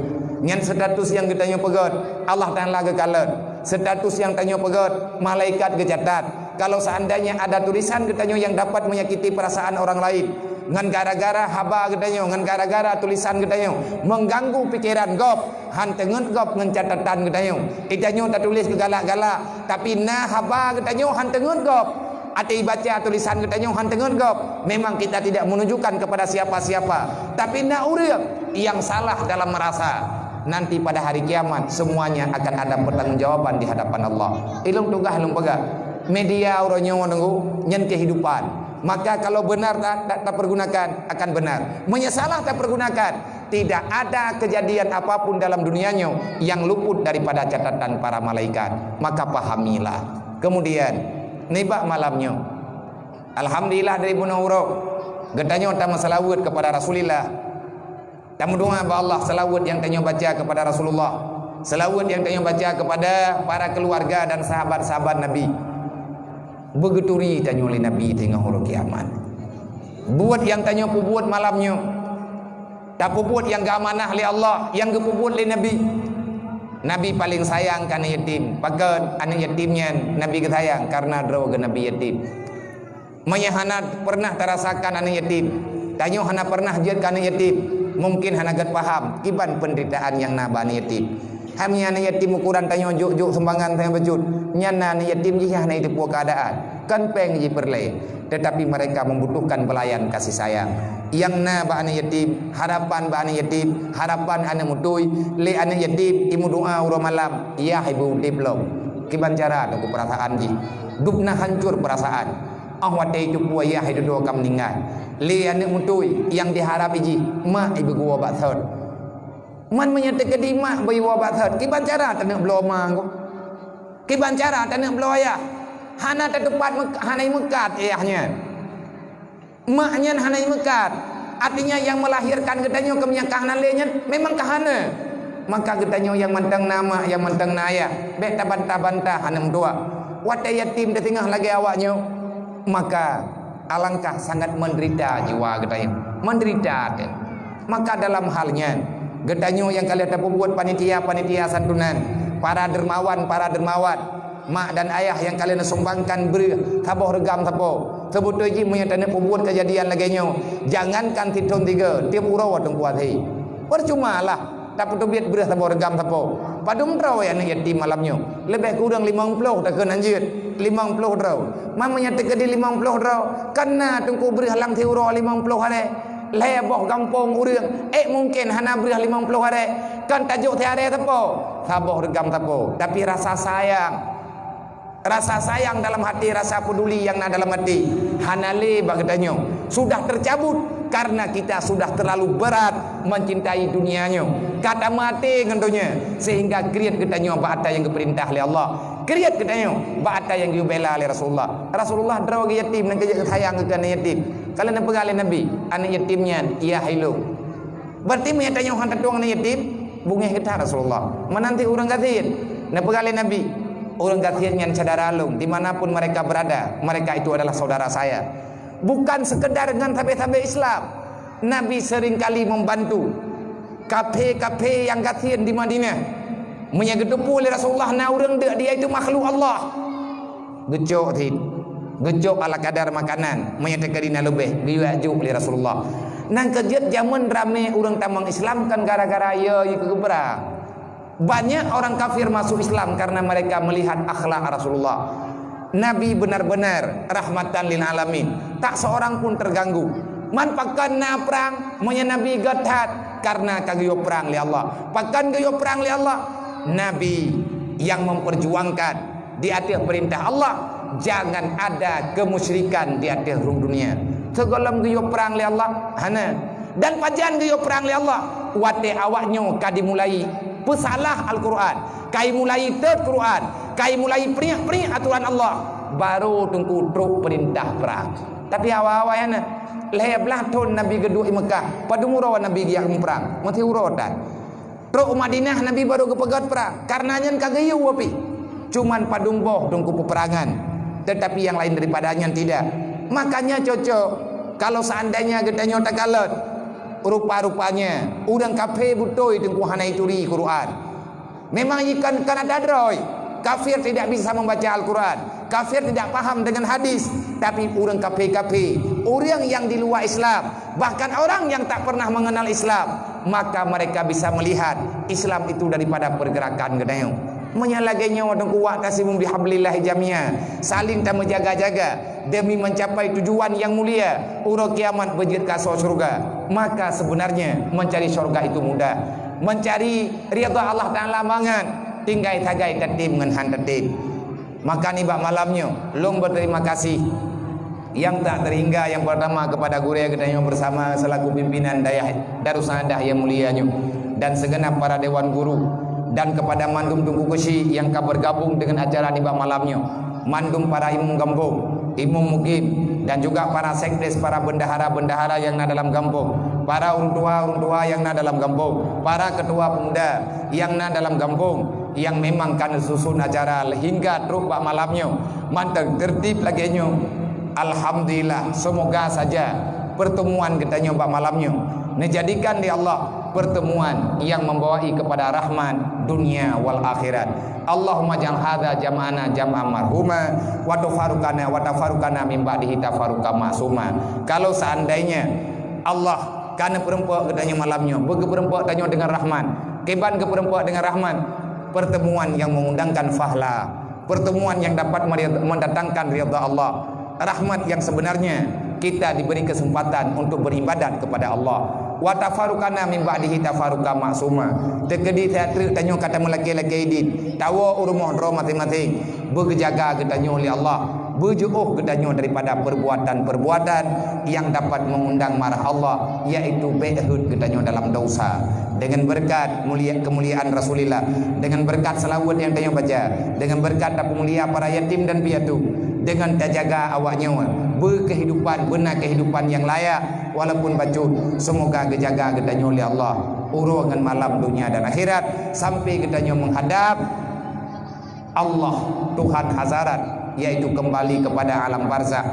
Nyan status nyang geutanyoe peugét, Allah Taala geukalon. Status nyang tanyoe peugét, malaikat geucatat. Kalau seandainya ada tulisan geutanyoe yang dapat menyakiti perasaan orang lain, ngon gara-gara haba geutanyoe, ngon gara-gara tulisan geutanyoe mengganggu pikiran gob, han teungeut gob ngon catatan geutanyoe. Geutanyoe tatuléh keu galak-galak, tapi na haba geutanyoe han teungeut gob. Até baca tulisan geutanyoe han teungeut gob, memang kita tidak menunjukkan kepada siapa-siapa. Tapi na ureuëng yang salah dalam merasa, nanti pada hari kiamat semuanya akan ada pertanggungjawaban di hadapan Allah. Ilong tugas lom peugah. Media uroe nyoe nunggu nyan kehidupan. Maka kalau benar ta-, ta-, tapergunakan, akan benar. Meunyoe salah tapergunakan, tidak ada kejadian apapun dalam dunia nyoe yang luput daripada catatan para malaikat. Maka pahamilah. Kemudian, nibak malam nyoe, alhamdulillah dari bunoe uroe, geutanyoe tameuseulaweuet kepada Rasulillah. Tameudoa bak Allah, seulaweuet nyang tanyoe baca kepada Rasulullah, seulaweuet nyang tanyoe baca kepada para keluarga dan sahabat-sahabat Nabi. Beugeuturi tanyoe lé Nabi teungoh uroe kiamat. Buet nyang tanyoe peubuet malam nyoe, Tapeubuet nyang geuamanah lé Allah, nyang geupeubuet lé Nabi. Nabi paleng sayang keu aneuk yatim. Pakon aneuk yatim nyan Nabi geusayang? Karena droe geuh Nabi yatim. Meunyo hana pernah tarasakan aneuk yatim, tanyoe hana pernah jeuet keu aneuk yatim, mungkin hana gét paham kiban peunderitaan nyang na bak aneuk yatim. Hai meunyo aneuk yatim ukuran tanyoe jok-jok sumbangan sabe bacut, nyan na aneuk yatim jih hana jiteupeue keuadaan, kon péng jipeureulée, tetapi mereka membutuhkan pelayan kasih sayang. Nyang na bak aneuk yatim, harapan bak aneuk yatim, harapan aneuk mutui, lé aneuk yatim imeudoa uroe malam, yah ibu udeb lom. Kiban cara teungku peurasaan jih? Dubna hancor peurasaan. Óh watée jiteupeue yah idudoe ka meuninggai, lé aneuk mutui nyang jiharab jih, mak ibeugoe bak thon. Man meunyo teukeudi mak beuiwoe bak thon, kiban cara taneuk bloe ma ko? Kiban cara taneuk bloe ayah? Hana tatupat meuk-, hana imeukat ayah nyan. Mak nyan hana imeukat. Artinya nyang melahirkan geutanyoe keu meunyo ka hana lé nyan memang ka hana. Maka geutanyoe nyang mantong na mak, nyang mantong na ayah, bék tabantah-bantah hana meutuah. Watée yatim teutingah lagée awak nyoe, maka alangkah sangat menderita jiwa geutanyoe, menderita até. Maka dalam hal nyan, geutanyoe nyang ka lheueh tapeubuet panitia-panitia santunan, para dermawan, para dermawat, mak dan ayah nyang ka lheueh neusumbangkan breueh saboh reugam sapo, seubeutôi jih meunyo taneuk peubuet keujadian lagée nyoe, jangankan sithon tiga, tieb uroe teungku até. Percuma lah tapeuteubiet breueh saboh reugam sapo. Padum droe aneuk yatim malam nyoe? Leubeh kureueng limong ploh takheun hanjeuet, limong ploh droe. Man meunyo teukeudi limong ploh droe, kan na teungku breueh lam siuroe limong ploh aré. Lhée boh gampông ureuëng, ék mungken hana breueh limong ploh aré, kan tajok siaré sapo, saboh reugam sapo. Tapi rasa sayang, rasa sayang dalam hati, rasa peduli nyang na dalam hati hana lé bak geutanyoe. Sudah tercabut karena kita sudah terlalu berat mencintai dunia nyoe. Ka tameuaté ngon donya sehingga kriet geutanyoe bak ata nyang geupeurintah lé Allah, kriet geutanyoe bak ata nyang geubela lé Rasulullah. Rasulullah droe geuh yatim nyang geujak sayang keu aneuk yatim. Ka lheueh neupeugah lé Nabi, aneuk yatim nyan yah ilôn. Berarti meunyo tanyoe hana tatueng aneuk yatim, beungéh geuh that Rasulullah. Meunan cit ureuëng gasien, neupeugah lé Nabi, ureuëng gasien nyan syedara lôn, di mana pun mereka berada, mereka itu adalah saudara saya. Bukan sekedar ngon sabe-sabe Islam, Nabi seringkali membantu kafé-kafé nyang gasien di Madinah. Meunyo geuteupeue lé Rasulullah na ureuëng deuk dia itu makhluk Allah, geucok cit, geucok ala kadar makanan, meunyo teukeudi na leubeh, geuyue jok lé Rasulullah. Nyang keujeuet jamén ramé ureuëng tamong Islam kan gara-gara yo ikeu geuprang. Banyak orang kafir masuk Islam karena mereka melihat akhlak Rasulullah. Nabi benar-benar rahmatan lil alamin. Tak seorang pun terganggu. Man pakon na prang, meunyo Nabi gét that, karena ka geuyue prang lé Allah. Pakon geuyue prang lé Allah? Nabi yang memperjuangkan di ateueh peurintah Allah, jangan ada kemusyrikan di ateueh rhueng dunia. Sigohlom geuyue prang lé Allah? Hana. Dan pajan geuyue prang lé Allah? Watée awak nyoe ka dimulai peusalah Al-Quran, ka dimulai teuet Quran, ka dimulai priek-priek aturan Allah, baru teungku trok peurintah prang. Tapi awai-awai hana. Lhée blaih thon Nabi geuduek di Mekah, padum uroe Nabi geujak prang? Meusiuroe that. Trok u Madinah Nabi baru geupeugét prang, karena nyan ka geuyue pih. Cuman padum boh teungku peperangan, tetapi yang lain daripada nyan tidak. Makanya cocok kalau seandainya geutanyoe takalon, rupa-rupanya ureuëng kafé beutôi teungku hana ituri Quran. Memang ikan kan ada droe. Kafir tidak bisa membaca Al-Quran. Kafir tidak paham dengan hadis. Tapi ureuëng kafé-kafé, ureuëng yang di luar Islam, bahkan orang yang tak pernah mengenal Islam, maka mereka bisa melihat Islam itu daripada pergerakan geutanyoe. Meunyo lagée nyoe teungku, wa'tasimu bihablillahi jamia, saling tameujaga-jaga demi mencapai tujuan yang mulia, uroe kiamat beujeuet keu asoe syeuruga, maka sebenarnya mencari syeuruga itu mudah. Mencari ridha Allah Taala mangat, tinggai sagai tatem ngon han tatem. Maka nibak malam nyoe, lôn berterima kasih yang tak terhingga yang pertama kepada gurée geutanyoe bersama selaku pimpinan dayah Darussaaddah yang mulia nyoe, dan segenap para dewan guru, dan kepada mandum teungku keuchik yang ka bergabung dengan acara nibak malam nyoe, mandum para imum gampông, imum mukim, dan juga para sekdes, para bendahara-bendahara yang na dalam gampông, para ureuëng tuha-ureuëng tuha yang na dalam gampông, para ketua pemuda yang na dalam gampông, yang memang ka neususun acara hingga trok bak malam nyoe, mantong tertib lagée nyoe. Alhamdulillah, semoga saja pertemuan geutanyoe bak malam nyoe Neujadikan lé Allah pertemuan nyang membawai kepada rahmat dunia wal akhirat. Allahumma ja'al hadza jam'ana jam'an marhuma, wa tafarruqana, wa tafarruqana min ba'dihi tafarruqan ma'suma. Kalau seandainya Allah ka neupeureumpok geutanyoe malam nyoe, beugeupeurumpok tanyoe deungon rahmat, kiban geupeureumpok deungon rahmat, pertemuan nyang mengundangkan fahla, pertemuan yang dapat meri-, mendatangkan ridha Allah, rahmat yang sebenarnya, kita diberi kesempatan untuk beribadat kepada Allah. Wa tafarruqana min ba'dihi tafarruqan ma'suma. Teukeudi siat treuk tanyoe ka tameulakée-lakée idin, tawoe u rumoh droe maséng-maséng, beugeujaga geutanyoe lé Allah, beujiôh geutanyoe daripada perbuatan-perbuatan yang dapat mengundang marah Allah, yaitu bék rhot geutanyoe dalam dosa. Dengan berkat mulia, kemuliaan Rasulillah, dengan berkat selawat yang tanyoe baca, dengan berkat tapeumulia para yatim dan piatu, dengan tajaga awak nyoe, beukehidupan, beuna kehidupan yang layak, walaupun bacut. Semoga geujaga geutanyoe lé Allah, uroe ngon malam dunia dan akhirat, sampai geutanyoe menghadap Allah, Tuhan hazarat, yaitu kembali kepada alam barzakh.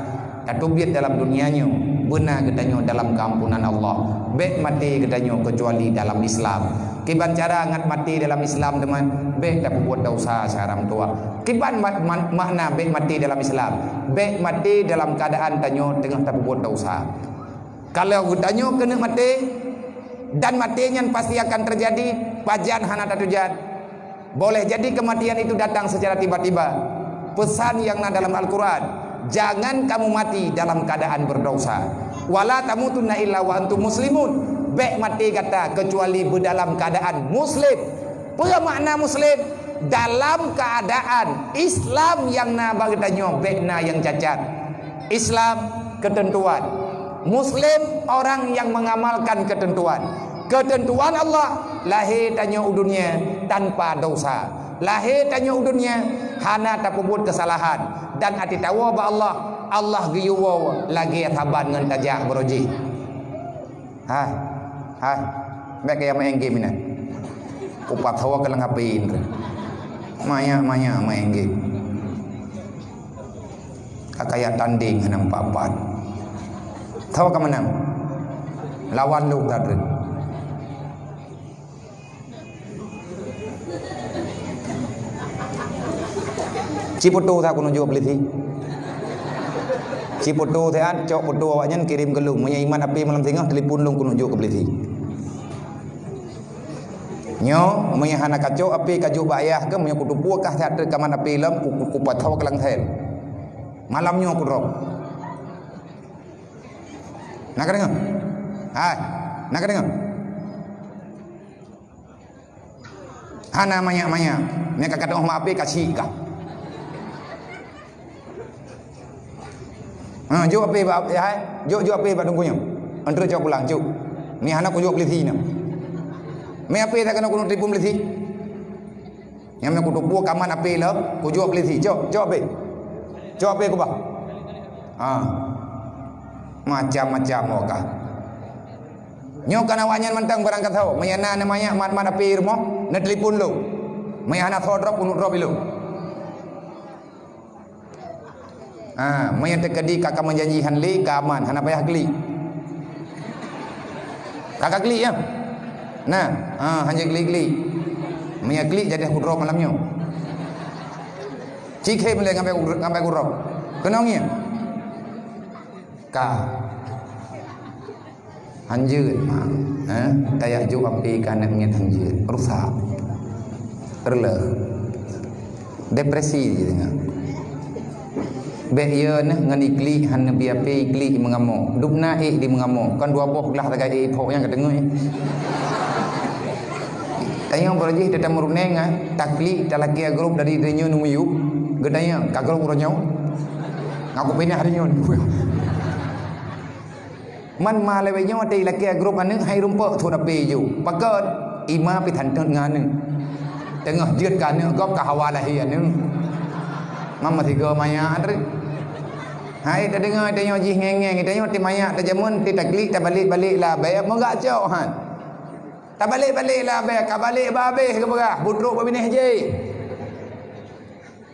Tateubiet dalam dunia nyoe, beuna geutanyoe dalam keampunan Allah. Bék maté geutanyoe keucuali dalam Islam. Kiban cara ngat maté dalam Islam, teuma? Bék tapeubuet dosa siharam tuha. Kiban ma-, ma-, makna bék maté dalam Islam? Bék maté dalam keadaan tanyoe teungoh tapeubuet dosa. Kalau geutanyoe keuneuk maté, dan maté nyan pasti akan terjadi, pajan hana tatujan. Boleh jadi kematian itu datang secara tiba-tiba. Pesan yang na dalam Al-Quran, "Jangan kamu mati dalam keadaan berdosa. Wala tamutunna illa wa antum muslimun." Bék maté gata kecuali beudalam keadaan muslim. Peue makna muslim? Dalam keadaan Islam nyang na bak geutanyoe, bék na nyang cacat. Islam, ketentuan. Muslim, orang yang mengamalkan ketentuan. Ketentuan Allah, lahé tanyoe u dunia tanpa dosa. Lahé tanyoe u dunia hana tapeubuet keusalahan. Dan até tawoe bak Allah, Allah geuyue woe lagée saban ngon tajak baroe jih. Hai, hai, bék kaya main game inan. Kupat hawa keulang api indra. Maya-maya main game. Ka kaya tanding hana empat-empat. Tho ka menang. Lawan lu tadi. Ciputu sa keuneuk jok polisi. Ciputu sehat, cok putu awaknyan kirim keu lôn. Meunyoe iman api malam singoh, telepon lôn keuneuk jok keu polisi. Nyoe, meunyoe hana kacok api kajok bak ayah ke, meunyoe kutupu kah that kaman api lom, ku, ku, kupathau keu langsel. Malam nyoe kudrop. Na ka deungoe? Hai, na ka deungoe? Hana manyak-manyak. Nyan ka kata oh maaf ka sik kah. Ha, jok api bak, ya, hai. Jok, jok api bak teungku nyoe. Antre cok pulang, cok. Ni hana kujok polisi nyoe. Mi api tak kena kunu tipu polisi. Nyang meukutupu kaman api lom, kujok polisi. Cok, cok api. Cok api kubah. Ha. Macam-macam awak kah. Nyoe kan awaknyan mantong barang katho, meunyo na neumanyak mat-mat api rumoh, neutelepon lôn. Meunyo hana tho drop, keuneuk drop ilôn. Ha, meunyo teukeudi ka, ka meujanji han lé, ka aman, hana payah klik. Ka, ka klik, ya? Nah, ha, hana klik-klik. Meunyo klik, jadi aku drop malam nyoe. Cik hem lé ngampai, ngampai aku drop. Keunong, ya? Ka. Hanjeuet, mak. Eh, tajak jok api keu aneuk miet hanjeuet. Rusak. Reuleuh. Depresi jih teungoh. Bék yö neuh ngon iklik han neubi api iklik meungamok. Dubna ék di meungamok. Kon dua boh glah sagai ék phok nyang ka teungoh. Tanyoe baroe jih teutameurunéng, ah, taklik talakée grup dari donya neumiyueb. Geutanyoe ka grup uroe nyoe. Ngaku pinah donya. Man ma lawét nyoe watée ilakée grup aneuk hai rumpok thon api ju. Pakon? Ima pi thantot ngon aneuk. Teungoh jeuet keu aneuk gob ka hawa lahé aneuk. Mam meusigoe manyak treuk. Hai tadeungoe tanyoe jih ngeng-ngeng, tanyoe ti manyak tajameun ti taklik tabalek-balek labée meugak cok han. Tabalek-balek labée ka balek babeh geupeugah butrok babinéh jih.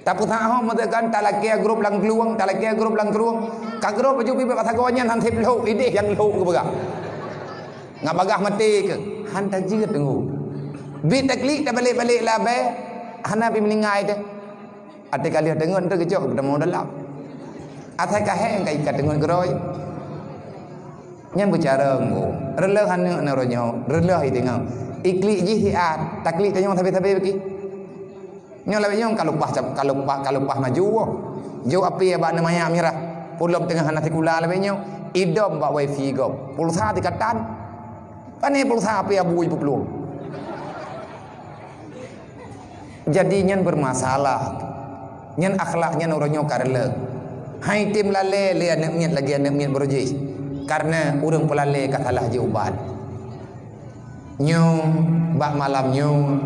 Tapeusahoe meuteukon talakée grup lam klueng, talakée grup lam klueng. Ka grup baju pibak sagoe nyan han sép lhok, idéh nyang lhok geupeugah. Ngat bagaih maté keu? Han tajeuet teunggu. Bit taklik tabalek-balek labai, hana pi meuninggai teuh. Até ka lheueh teungeut teuh geucok geutamong dalam. Asai ka hék ka, ka teungeut keurôi. Nyan beucara ngô. Reuloh aneuk na uroe nyoe, reuloh i teungoh. Iklik jih siat, taklik tanyong sabe-sabe baki. Nyoe lawét nyoe ka lupah, ka lupah, ka lupah maju woh. Jok api bak neumayak mirah. Pulom teungoh hana sikula lawét nyoe. Idom bak wifi gob. Pulsa tikatan. Pane pulsa api abu ipuplueng. Jadi nyan bermasalah. Nyan akhlak nyan uroe nyoe ka reuloh. Hai tem lalé lé aneuk miet lagée aneuk miet beurujih. Karena ureuëng peulalé ka salah jiubat. Nyoe, bak malam nyoe,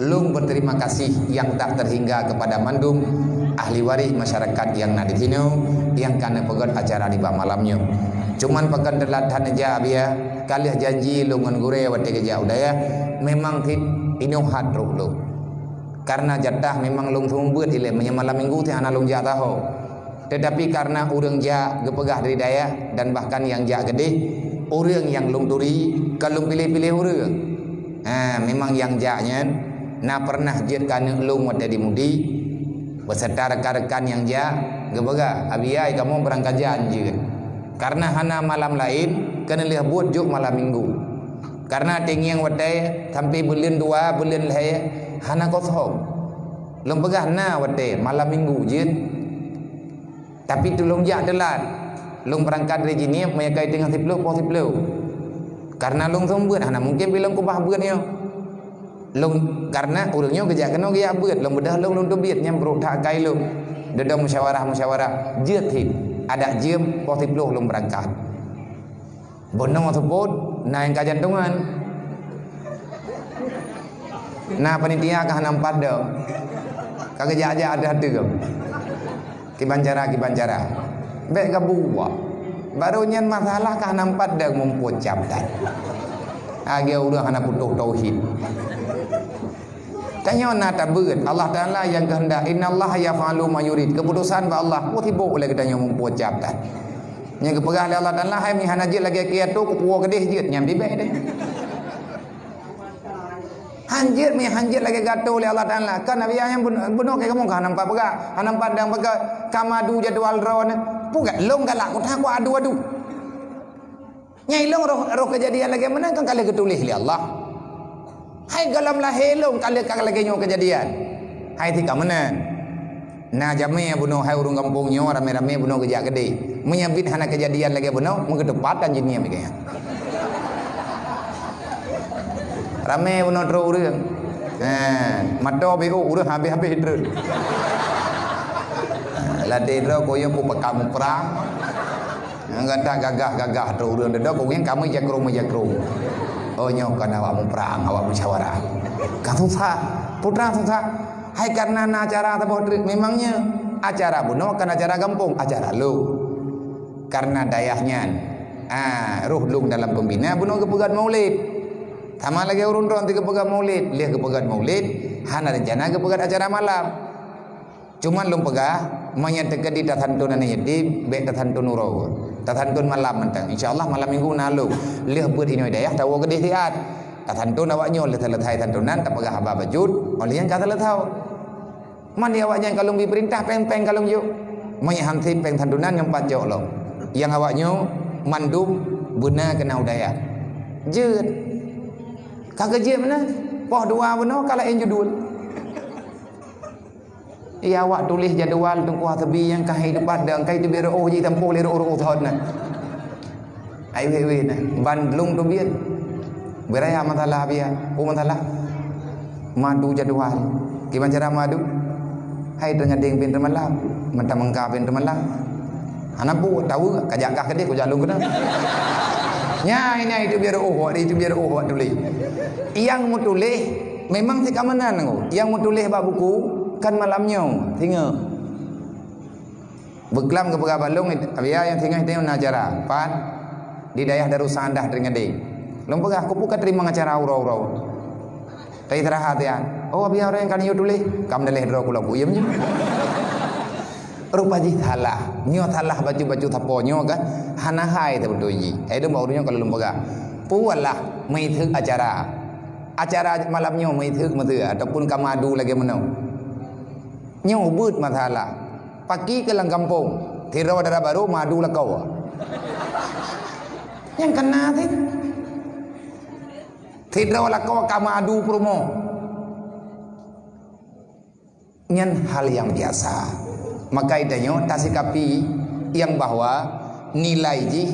lôn berterima kasih yang tak terhingga kepada mandum ahli waris masyarakat yang na di sinoe, yang ka neupeugét acara di bak malam nyoe. Cuman pakon teulat that neujak biya, ka lheueh janji lôn ngon gurée watée geujak u dayah, memang cit inoe hat troh lôn. Karena jatah memang lôn seumeubeuet ilée meunyoe malam minggu teuh hana lôn jak saho. Tetapi karena ureuëng jak geupeugah dari dayah dan bahkan nyang jak keudeh, ureuëng nyang lôn turi, ka lôn piléh-piléh ureuëng. Ha, memang nyang jak nyan na pernah jeuet keu aneuk lôn watée di Mudi, beserta rekan-rekan nyang jak geupeugah, "Abi ai, kamoe beurangkat jak jeuet." Karena hana malam laén, keuneuk lheueh buet jok malam minggu. Karena até ngieng watée sampai buleuen dua, buleuen lhée hana kosong. Lôn peugah na watée malam minggu jeuet. Tapi tulông jak teulat. Lôn beurangkat dari Jeunieb meunyoe ka teungoh siploh poh siploh. Karena lôn seumeubeuet hana mungken pi lôn keubah beuet nyoe. Lôn, karena ureuëng nyoe geujak keunoe geujak beuet, lôn beudôh lôn, lôn teubiet nyan brok that akai lôn. Dudoe musyawarah-musyawarah, jeuet cit. Adak jeuem poh siploh lôn beurangkat. Bunoe seupôt na nyang ka jantungan. Na panitia ka hana meupadong. Ka geujak-jak ateueh-ateueh. Kiban cara, kiban cara. Bék gabuwa. Barô nyan masalah ka hana meupadong mumpot cap that. Lagée ureuëng hana putôh tauhid. Tanyoe na tabeuet, Allah Taala nyang keuheundak, "Innallaha yaf'alu ma yurid." Keuputosan bak Allah, peue sibok lé geutanyoe mumpot cap that. Nyang geupeugah lé Allah Taala, "Hai mi hana jeuet lagée kiatu, kupuwoe keudeh jeuet," nyan bibée deh. Hanjeuet mi hanjeuet lagée gato lé Allah Taala. Kan Nabi nyang bunoe keu kamoe ka hana meupat peugah, hana meupat dang peugah, ka madu jadwal droeneuh. Peugah lôn galak ku that ku adu-adu. Nyang ilôn roh, roh keujadian lagée meunan kan ka lheueh geutuléh lé Allah. Hai gohlom lahé lôn ka lheueh ka lagée nyoe keujadian. Hai tika meunan. Na jamé bunoe hai ureuëng gampông nyoe ramé-ramé bunoe geujak keudeh. Meunyoe bit hana keujadian lagée bunoe, meugeuteupat dan jih ngieng lagée nyan. Ramé bunoe trok ureuëng. Ha, mato beu ureuëng habéh-habéh treun. Ha, ladée droe kuyong ku peugah muprang. Nyang gata gagah-gagah tu ureuëng deudok, ureuëng ka meujakrong-meujakrong. Oh, nyoe kon awak muprang, awak musyawarah. Ka susah. Putra susah. Hai karena na acara saboh treuk, memangnya acara bunoe kon acara gampông, acara lôn. Karena dayah nyan, ah, roh lôn dalam pembina bunoe geupeugét maulid. Sama lagée ureuëng droe geupeugét maulid, lheueh geupeugét maulid, hana rencana geupeugét acara malam. Cuman lôn peugah, meunyoe teukeudi tasantun aneuk yatim, bék tasantun uroe. Tasantun malam mantong. Insya Allah malam minggu na lôn. Lheueh beuet inoe dayah tawoe keudeh siat. Tasantun awak nyoe lheueh seuleusoe santunan tapeugah haba bacut, oh lheueh nyan ka seuleusoe. Man di awak nyan ka lôn bri peurintah péng-péng ka lôn jok. Meunyoe han sép péng santunan nyoe pat jok lom. Nyang awak nyoe mandum beuna keunan u dayah. Jeuet. Ka keujeuet meunan. Poh dua bunoe ka laén judul. Iya awak tuléh jadwal Teungku Hasbi nyang ka hai teupat dan kai teubiet reuôh jih tampôh lé reuôh-reuôh thon na. Ai wéh-wéh na, ban lôn teubiet. Beuraya masalah biya, oh masalah. Madu jadwal. Kiban cara madu? Hai teungadeng pin teumalam, mata mengka pin teumalam. Hana bu tahu kajak gah keudeh kujak lôn keunoe. Nya ini itu biar oh, itu biar oh tuléh. Yang meutuléh memang si kamanan ngô. Yang meutuléh bak buku kan malam nyoe, singoh. Beuklam geupeugah bak lôn, Abiya nyang singoh itu na acara. Pat di dayah Darussadah Teungadeng. Lôn peugah, "Kupeue ka teurimong acara uroe-uroe?" Ka istirahat ya. Oh, Abiya ureuëng kan yue tuléh. Kam daleh droe kulom kuyum je. Rupa jih salah. Nyoe salah bacut-bacut sapo nyoe kan. Hana hai teubeutôi jih. Hai dong bak ureuëng nyoe kalau lôn peugah. Ulah meuitheuk acara. Acara malam nyoe meuitheuk meuteue ataupun ka madu lagée meunoe. Nyoe ubeuet masalah. Paki keu lam gampông, sidroe dara barô madu lakoe. Nyang kana sit. Sidroe lakoe ka madu peurumoh. Nyan hal nyang biasa. Maka geutanyoe tasikapi nyang bahwa nilai jih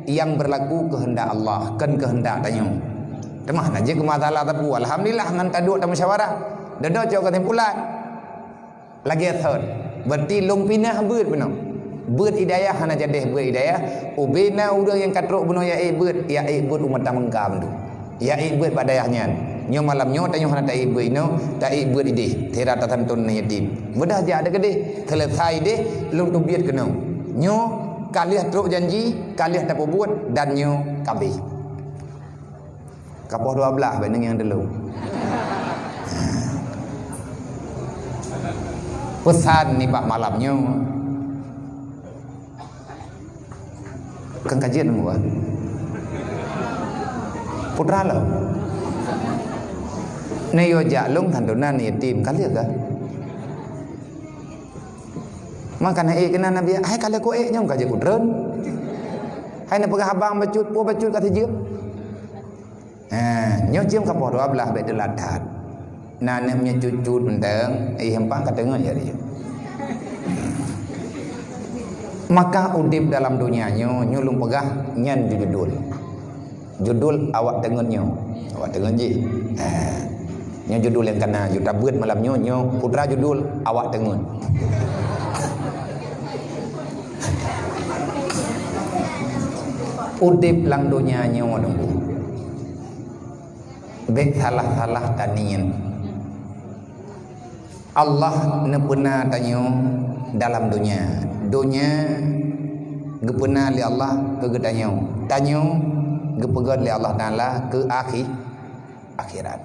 nyang beurlaku keuheundak Allah, kon keuheundak tanyoe. Teuma na jeuet keu masalah teupeu, alhamdulillah ngon taduek tamusyawarah. Dudoe cok keusimpulan. Lagée thon. Berarti lôn pinah beuet bunoe. Beuet hidayah hana jadeh beuet hidayah. Ubena ureuëng nyang ka trok bunoe ya ék beuet, ya ék beuet umat tamengkam tu. Ya ék beuet bak dayah nyan. Nyoe malam nyoe tanyoe hana taék beuet inoe, taék beuet idéh. Sira tasanton aneuk yatim. Mudah jak ada keudéh. Selesai idéh, lôn teubiet keunoe. Nyoe ka lheueh trok janji, ka lheueh tapeubuet dan nyoe ka abéh. Kapoh dua belas bak nyang dulu. Pesan nibak malam nyoe. Kan kajian gua. Putra lo. Nyoe jak lôn santunan yatim kali ka. Maka na ék keunan Nabi, hai kali ku ék nyang ka jeuet kutreun. Hai na peugah abang bacut, po bacut ka sijeuem. Ha, nyoe jeuem kapoh dua belas bék teulat that. Na aneuk meunyoe cut-cut mantong, eh, hempang ka teungeut ya dia. Maka udeb dalam donya nyoe, nyoe lôn peugah nyan judul. Judul awak teungeut nyoe. Awak teungeut jih. Ha. Nyoe judul nyang kana, judul tabeuet malam nyoe, nyoe putra judul awak teungeut. Udeb lam donya nyoe dulu. Bék salah-salah taniet. Allah neupeuna tanyoe dalam donya. Donya geupeuna lé Allah keu geutanyoe. Tanyoe geupeugét lé Allah Taala keu akhi-, akhirat.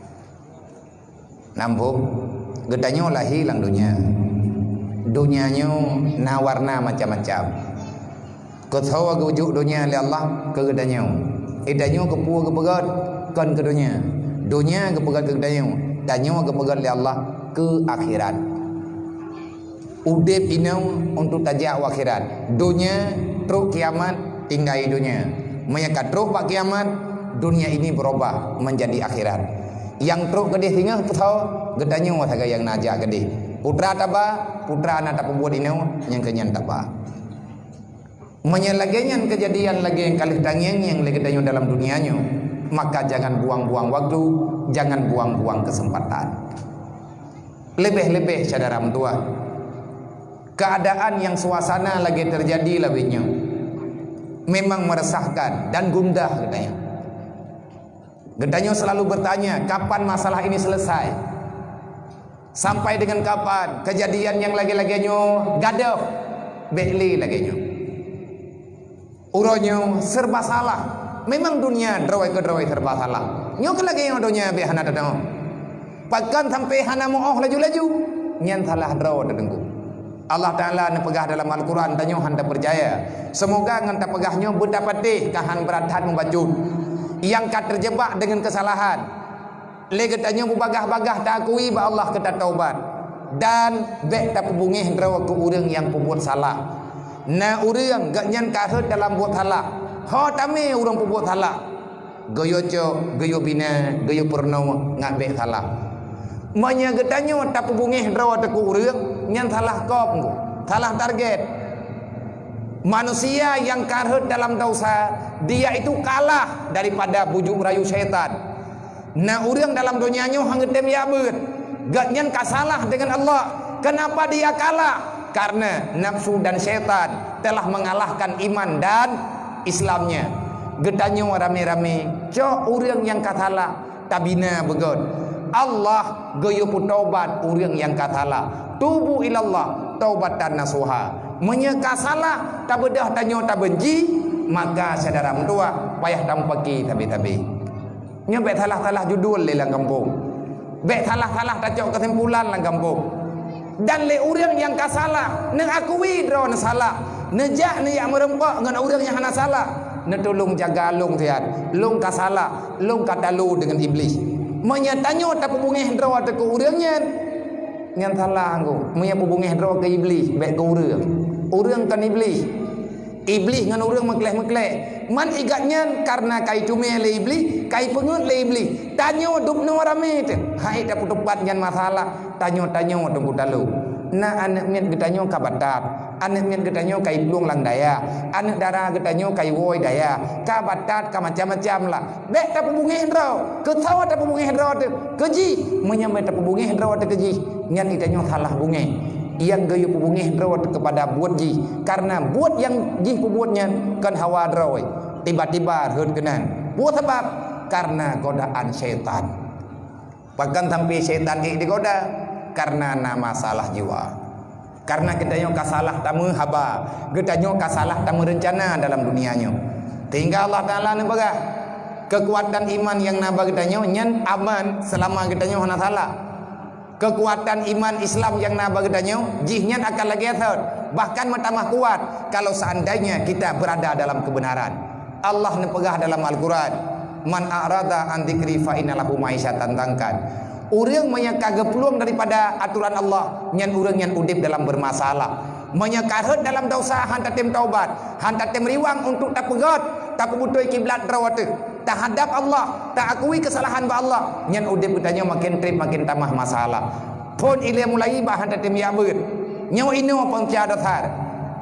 Nambôh, geutanyoe lahé lam donya. Donya nyoe na warna macam-macam. Keu soe geujok donya lé Allah keu geutanyoe. Geutanyoe keupeue geupeugét kon keu donya. Donya geupeugét keu geutanyoe. Tanyoe geupeugét lé Allah keu akhirat. Udeb inoe untuk tajak u akhirat. Donya trok kiamat tinggai donya. Meunyoe ka trok bak kiamat, dunia ini berubah menjadi akhirat. Nyang trok keudeh singoh peusoe, geutanyoe sagai nyang na jak keudeh. Putra taba, putra na tapeubuet inoe, nyang keunyan taba. Meunyoe lagée nyan keujadian lagée nyang ka lheueh tangieng nyang lagée tanyoe dalam dunia nyoe, maka jangan buang-buang waktu, jangan buang-buang kesempatan. Leubeh-leubeh syedara meutuwah, keuadaan nyang suasana lagée teujadi lawét nyoe memang meureusahkan dan gundah geutanyoe. Geutanyoe selalu bertanya, kapan masalah ini selesai? Sampai dengan kapan keujadian nyang lagée-lagée nyoe gadôh? Bék lé lagée nyoe. Uroe nyoe serba salah. Memang dunia droe keudroe serba salah. Nyoe keuh lagée nyoe donya bék hana teudeungoe. Pakon sampai hana meu-oh laju-laju? Nyan salah droe teudeungoe. Allah Taala neupeugah dalam Al-Quran, tanyoe hana tapeucaya. Seumoga ngon tapeugah nyoe beutapatéh ka han brat that mubacut nyang ka teujeubak deungon keusalahan. Lé geutanyoe beubagaih-bagaih taakui bak Allah keu tataubat, dan bék tapeubungéh droe keu ureuëng nyang peubuet salah. Na ureuëng geuhnyan ka rhot dalam buet salah, ho tamé ureuëng peubuet salah. Geuyue cok, geuyue bina, geuyue peurunoe ngat bék salah. Meunyoe geutanyoe tapeubungéh droe teuh keu ureuëng, nyan salah kop, salah target. Manusia nyang ka rhot dalam dosa, dia itu kalah daripada bujuk rayu syaitan. Na ureuëng dalam donya nyoe han geutem jak beuet. Gobnyan ka salah deungon Allah. Kenapa dia kalah? Karena nafsu dan syaitan telah mengalahkan iman dan Islamnya. Geutanyoe ramé-ramé cok ureuëng nyang ka salah, tabina beugét. Allah geuyue peutobat ureuëng nyang ka salah. Tubu ilallah taubatan nasuha. Meunyoe ka salah, tabeudôh tanyoe tabeunci, maka syedara meutuwah payah tamupaki sabe-sabe. Nyoe bék salah-salah judul lé lam gampông. Bék salah-salah tacok keusimpulan lam gampông. Dan lé ureuëng nyang ka salah, neuakui droe neusalah, neujak neujak meurumpok ngon ureuëng nyang hana salah. Neutulông jaga lông siat. Lông ka salah, lông ka talo deungon Iblih. Meunyoe tanyoe tapeubungeh droe teuh keu ureuëng nyan, nyan salah anggô. Meunyoe peubungeh droe keu Iblih, bék keu ureuëng. Ureuëng kon Iblih. Iblih ngon ureuëng meukleh-meukleh. Man igat nyan kareuna kai cumé lé Iblih, kai peungeuet lé Iblih. Tanyoe dubnoe ramé teuh. Hai tapeuteupat nyan masalah. Tanyoe-tanyoe teungku talo. Na aneuëk miet geutanyoe ka batat. Aneuëk miet geutanyoe ka iplueng lam dayah. Aneuëk dara geutanyoe ka iwoe dayah. Ka batat, ka macam-macam lah. Bék tapeubungeh droe. Keu soe tapeubungeh droe teuh? Keu jih. Meunyoe bék tapeubungeh droe teuh keu jih, nyan geutanyoe salah bungeh. Nyang geuyue peubungeh droe teuh keupada buet jih. Kareuna buet nyang jih peubuet nyan kon hawa droe. Tiba-tiba rhot keunan. Peue sabab? Kareuna godaan syaitan. Pakon sampai syaitan ék digoda? Kareuna na masalah jiwa. Kareuna geutanyoe ka salah tameuhaba, geutanyoe ka salah tameurencana dalam dunia nyoe. Sehingga Allah Taala neupeugah, keukuatan iman nyang na bak geutanyoe nyan aman seulama geutanyoe hana salah. Keukuatan iman Islam nyang na bak geutanyoe, jih nyan akan lagée thot, bahkan meutamah kuat kalau seandainya kita berada dalam kebenaran. Allah neupeugah dalam Al-Quran, "Man a'rada an dzikri fa inna lahu ma'isyatan dhanka." Ureuëng meunyoe ka geuplueng daripada atoran Allah, nyan ureuëng nyan udeb dalam beurmasalah. Meunyoe ka rhot dalam desya, han tatem taubat, han tatem riwang untuk tapeugét, tapeubutôi kiblat droe teuh, tahadab Allah, taakui keusalahan bak Allah, nyan udeb geutanyoe maken treb, maken tamah masalah. Phon ilée mulai bah han tatem jak beuet. Nyoe inoe punca dasar.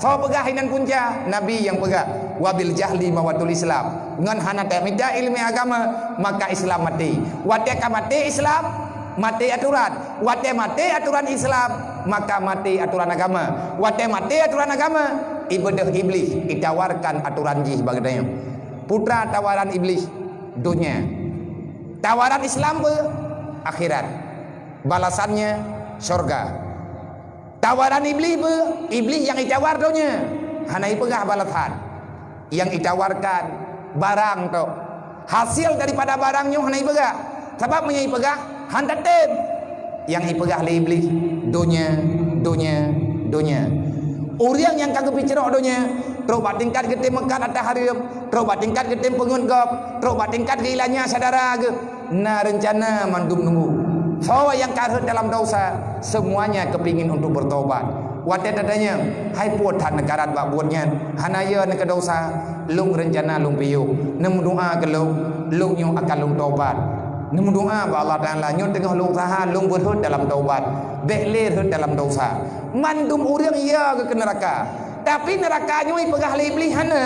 Soe peugah inan punca? Nabi nyang peugah, "Wabil jahli mawatul Islam." Ngon hana tamita iéleumé agama, maka Islam maté. Watée ka maté Islam, maté atoran. Watée maté atoran Islam, maka maté atoran agama. Watée maté atoran agama, ibeudoh Iblih itawarkan atoran jih bak geutanyoe. Putra tawaran Iblih, donya. Tawaran Islam peue? Akhirat. Balasannya, syurga. Tawaran Iblih peue? Iblih nyang itawar donya, hana ipeugah balasan. Nyang itawarkan barang tok. Hasil daripada barang nyoe hana ipeugah. Sabab meunyoe ipeugah, han tatem. Nyang ipeugah lé Iblih, donya, donya, donya. Ureuëng nyang ka geupicrok donya, trok bak tingkat geutem meukat ata hareuem, trok bak tingkat geutem peungeuet gob, trok bak tingkat geuilanya syedara geuh. Na reuncana mandum nunggu. Soe nyang ka rhot dalam desya, semuanya kepingin untuk bertobat. Watée tatanyong, "Hai peue that neukarat bak buet nyan? Hana yo neukeudesya?" Lôn reuncana lôn piôh. Neumeudoa keu lôn, lôn nyoe akan lôn tobat. Neumeudoa bak Allah Taala, nyoe teungoh lôn useuha lôn beurhot dalam tobat. Bék lé rhot dalam desya. Mandum ureuëng yo geuh keu neuraka. Tapi neuraka nyoe ipeugah lé Iblih hana.